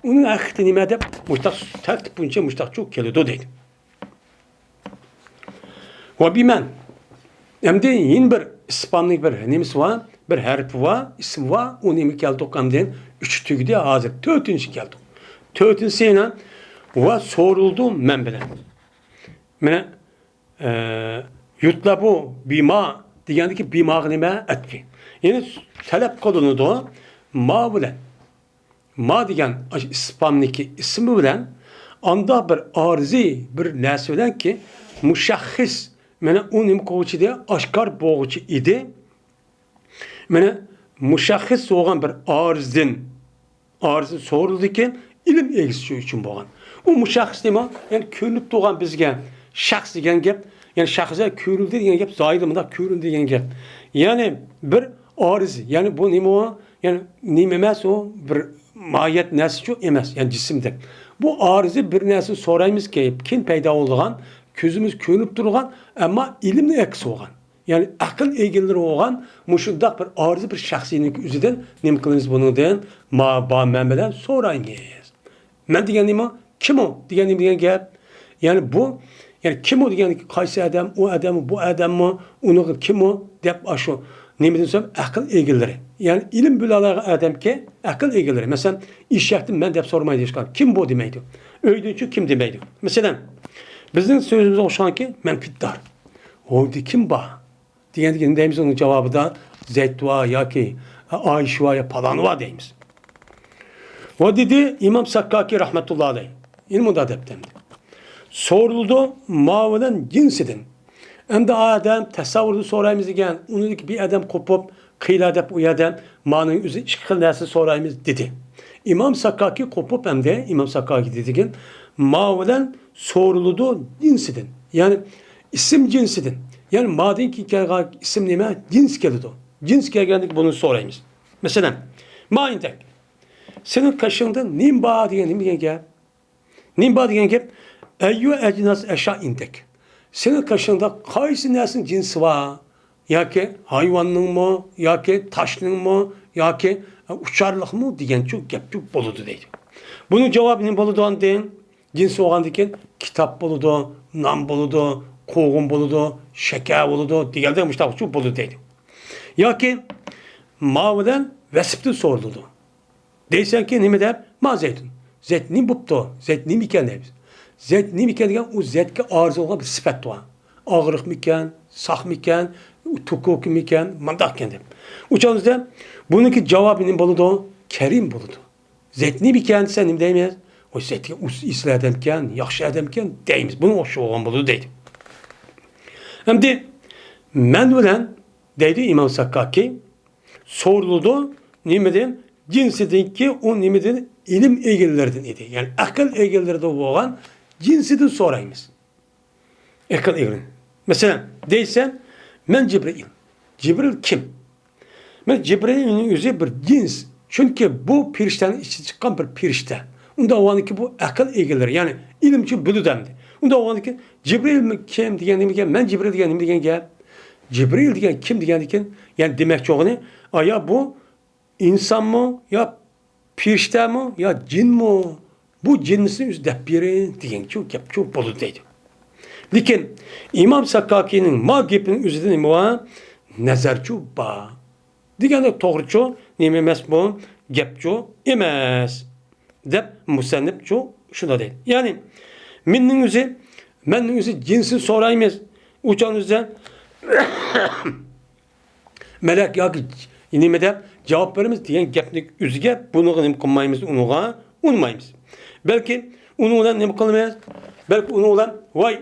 ئۇنىڭ ھەقىقىتى نېمە دەپ مۇشتاق تەرتىپ بويىچە مۇشتاقچۇ كېلىدۇ دەيدۇ. ۋە بىمەن. ئەمدى يەنە بىر ئىسپامنىڭ بىر نېمىسى بار، بىر ھەرپى بار، ئىسمى بار، ئۇ نېمە كەلدۇق ئەمدى؟ ئۈچ تۈگىدى، ھازىر تۆتىنچى كەلدۇق. تۆتىنچىسى يەنە ۋە سورۇلىدۇ مەن بىلەن. مانا، ئە، يۇتلەبۇ بىما دېگەندىكى بىماغا نېمە؟ ئەتپى. يەنى تەلەپ قىلىنىدۇ ما بىلەن. ما دېگەن ئاشۇ ئىسپامنىكى ئىسمى بىلەن ئانداق بىر ئارزى بىر نەرسە بىلەنكى مۇشەخخىس، مانا ئۇ نېمە قىلغۇچى ئىدى؟ ئاشكار بولغۇچى ئىدى. مانا مۇشەخخىس بولغان بىر ئارزدىن، ئارزدىن سورىلىدىكەن، ئىلىم ئىگىسى ئۈچۈن بولغان. ئۇ مۇشەخخىس نېمە؟ يەنى كۆرۈنۈپ تۇرغان بىزگە شەخس دېگەن گەپ، يەنى شەخس كۆرۈلدى دېگەن گەپ، زاھىردا مۇنداق كۆرۈندى دېگەن گەپ. يەنى بىر ئارز، يەنى بۇ نېمە ئۇ؟ يەنى نېمە ئەمەس ئۇ؟ بىر ماھىيەت نەرسىچۇ ئەمەس، يەنى جىسىمدەك. بۇ ئارزى بىر نەرسىنى سورايمىزكى، كېيىن پەيدا بولىدىغان، كۆزىمىز كۆرۈنۈپ تۇرغان، ئەمما ئىلىمنىڭ ئەكسى بولغان. يەنى ئەقىل ئىگىلىرى بولغان مۇشۇنداق بىر ئارزى بىر شەخسىينىڭ ئۆزىدىن نېمە قىلىمىز بۇنىڭدىن؟ ما، با، مەن بىلەن سورايمىز. مەن دېگەن نېمە؟ كىم ئۇ؟ دېگەن نېمە دېگەن گەپ؟ يەنى بۇ، يەنى كىم ئۇ دېگەن قايسى ئادەم؟ ئۇ ئادەممۇ، بۇ ئادەممۇ؟ ئۇنىڭغا كىم ئۇ؟ دەپ ئاشۇ نېمىدىن سوراپ ئەقىل ئىگىلىرى. يەنى ئىلىم بىلەلەيدىغان ئادەمكى ئەقىل ئىگىلىرى. مەسىلەن، ئېشەكتىن مەن دەپ سورىمايدۇ ھېچقانداق. كىم بۇ دېمەيدۇ. ئۆيدىنچۇ كىم دېمەيدۇ. مەسىلەن، بىزنىڭ سۆزىمىزگە ئوخشىغانكى، مەن پىتدار. ئۆيدە كىم بار؟ دېگەندىكىن نېمە دەيمىز ئۇنىڭ جاۋابىدا؟ زەيت ۋار ياكى ئايشە ۋار يا پالان ۋار دەيمىز. ۋە دېدى ئىمام ساككاكى رەھمەتۇللا ئەلەيھ. يەنە مۇنداق دەپتۇ ئەمدى. سورۇلىدۇ ما بىلەن جىنسىدىن. ئەمدى ئادەم تەسەۋۋۇردىن سورايمىز دېگەن، ئۇنىڭدىكى بىر ئادەم قوپۇپ، قىيلا دەپ ئۇ يەردە مانىڭ ئۆزى ئىككى خىل نەرسە سورايمىز دېدى. ئىمام ساككاكى قوپۇپ ئەمدى، ئىمام ساككاكى دېدىكىن، ما بىلەن سورۇلىدۇ جىنسىدىن. يەنى ئىسىم جىنسىدىن. يەنى مادىن كېيىن كەلگەن ئىسىم نېمە؟ جىنس كېلىدۇ. جىنس كەلگەندىكىن بۇنى سورايمىز. مەسىلەن، ما ئىندەك. سېنىڭ قېشىڭدا نېمە بار دېگەن نېمە دېگەن گەپ؟ نېمە بار دېگەن گەپ؟ ئەييۇ ئەجناس ئەشيا ئىندەك. سېنىڭ قېشىڭدا قايسى نەرسىنىڭ جىنسى بار؟ ياكى ھايۋاننىڭمۇ، ياكى تاشنىڭمۇ، ياكى ئۇچارلىقمۇ دېگەنچۇ گەپچۇ بولىدۇ دەيدۇ. بۇنىڭ جاۋابى نېمە بولىدۇ ئاندىن؟ جىنس بولغاندىن كېيىن كىتاب بولىدۇ، نان بولىدۇ، قوغۇن بولىدۇ، شېكەر بولىدۇ دېگەندەك مۇشۇنداقچۇ بولىدۇ دەيدۇ. ياكى ما بىلەن ۋەسىپتىن سورىلىدۇ. دەيسەنكى نېمە دەپ؟ ما زەيتۇن. زەيت نېمە بوپتۇ؟ زەيت نېمە ئىكەن دەيمىز. زەيت نېمە ئىكەن دېگەن ئۇ زەيتكە ئارىز بولغان بىر سۈپەت بار. ئاغرىقمىكەن، ساقمىكەن، توكۇكىمىكەن، مانداقكەن دەپ. ئۇ چاغدا بۇنىڭكى جاۋابى نېمە بولىدۇ؟ كەرىم بولىدۇ. زەيت نېمە ئىكەن دېسە نېمە دەيمىز؟ ۋاي زەيت ئېسىل ئادەمكەن، ياخشى ئادەمكەن دەيمىز. بۇنىڭغا ئوخشاش بولغان بولىدۇ دەيدۇ. ئەمدى مەن بىلەن دەيدۇ ئىمام ساككاكى، سورۇلىدۇ نېمىدىن؟ جىنسىدىنكى ئۇ نېمىدىن؟ ئىلىم ئىگىلىرىدىن ئىدى. يەنى ئەقىل ئىگىلىرىدە بولغان جىنسىدىن سورايمىز. ئەقىل ئىگىلىرى. مەسىلەن، دەيسەن، مەن جىبرىئىل. جىبرىئىل كىم؟ مەن جىبرىئىلنىڭ ئۆزى بىر جىنس. چۈنكى بۇ پېرىشتەنىڭ ئىچىدىن چىققان بىر پېرىشتە. ئۇنداق بولغاندىكىن بۇ ئەقىل ئىگىلىرى، يەنى ئىلىمچى بولىدۇ ئەمدى. ئۇنداق بولغاندىكىن جىبرىئىل كىم دېگەن نېمە گەپ؟ مەن جىبرىئىل دېگەن نېمە دېگەن گەپ؟ جىبرىئىل دېگەن كىم دېگەندىكىن، يەنى دېمەكچى بولغىنى، ئايا بۇ ئىنسانمۇ، يا پېرىشتەمۇ، يا جىنمۇ؟ بۇ جىنسىنى ئۆزى دەپ بېرىڭ دېگەنچۇ گەپچۇ بولىدۇ دەيدۇ. لېكىن ئىمام ساكاكىنىڭ ما گېپىنىڭ ئۆزىدە نېمە بار؟ نەزەرچۇ بار. دېگەندە توغرىچۇ، نېمە ئەمەس بۇ؟ گەپچۇ ئەمەس. دەپ مۇسەننىپچۇ شۇنداق دەيدۇ. يەنى مېنىڭ ئۆزى، مەننىڭ ئۆزى جىنسىنى سورايمىز. ئۇ چاغنىڭ ئۆزىدە مەلەك ياكى نېمە دەپ جاۋاب بېرىمىز دېگەن گەپنىڭ ئۆزىگە بۇنىڭغا نېمە قىلمايمىز، ئۇنىڭغا ئۇنىمايمىز. بەلكى ئۇنىڭ بىلەن نېمە قىلىمىز؟ بەلكى ئۇنىڭ بىلەن، ۋاي،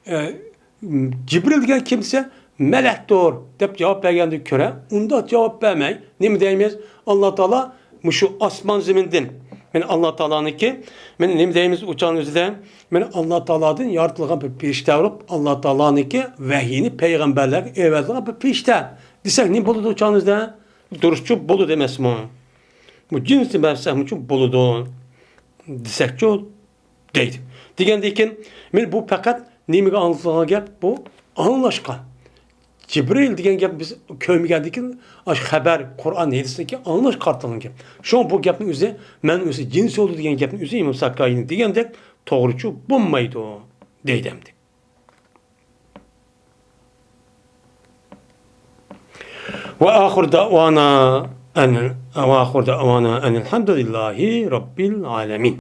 ئە، جىبرىل دېگەن كىم دېسە، مەلەكتۇر دەپ جاۋاب بەرگەندىن كۆرە، ئۇنداق جاۋاب بەرمەي، نېمە دەيمىز؟ ئاللا تائالا مۇشۇ ئاسمان زېمىندىن، مانا ئاللا تائالانىڭكى، مانا نېمە دەيمىز ئۇ چاغنىڭ ئۆزىدە؟ مانا ئاللا تائالادىن يارىتىلغان بىر پېرىشتە بولۇپ، ئاللا تائالانىڭكى ۋەھىيىنى پەيغەمبەرلەرگە ئەۋەتىدىغان بىر پېرىشتە دېسەك نېمە بولىدۇ ئۇ چاغنىڭ ئۆزىدە؟ دۇرۇسچۇ بولىدۇ ئەمەسمۇ؟ بۇ جىنسنى بەرسەكمۇچۇ بولىدۇ دېسەكچۇ؟ دەيدۇ. دېگەندىن كېيىن، مانا بۇ پەقەت نېمىگە ئاڭلىتىلغان گەپ؟ بۇ ئاڭلاشقا. جىبرىل دېگەن گەپ بىز كۆرمىگەندىن كېيىن، ئاشۇ خەبەر، قۇرئان، ھەدىستىن كېيىن ئاڭلاشقا قارىتىلغان گەپ. شۇڭا بۇ گەپنىڭ ئۆزى، مەن ئۆزى جىنسى بولدى دېگەن گەپنىڭ ئۆزى ئىمام ساكايىنىڭ دېگەندەك توغرىچۇ بولمايدۇ دەيدۇ ئەمدى. وآخر دعوانا أن، وآخر دعوانا أن الحمد لله رب العالمين.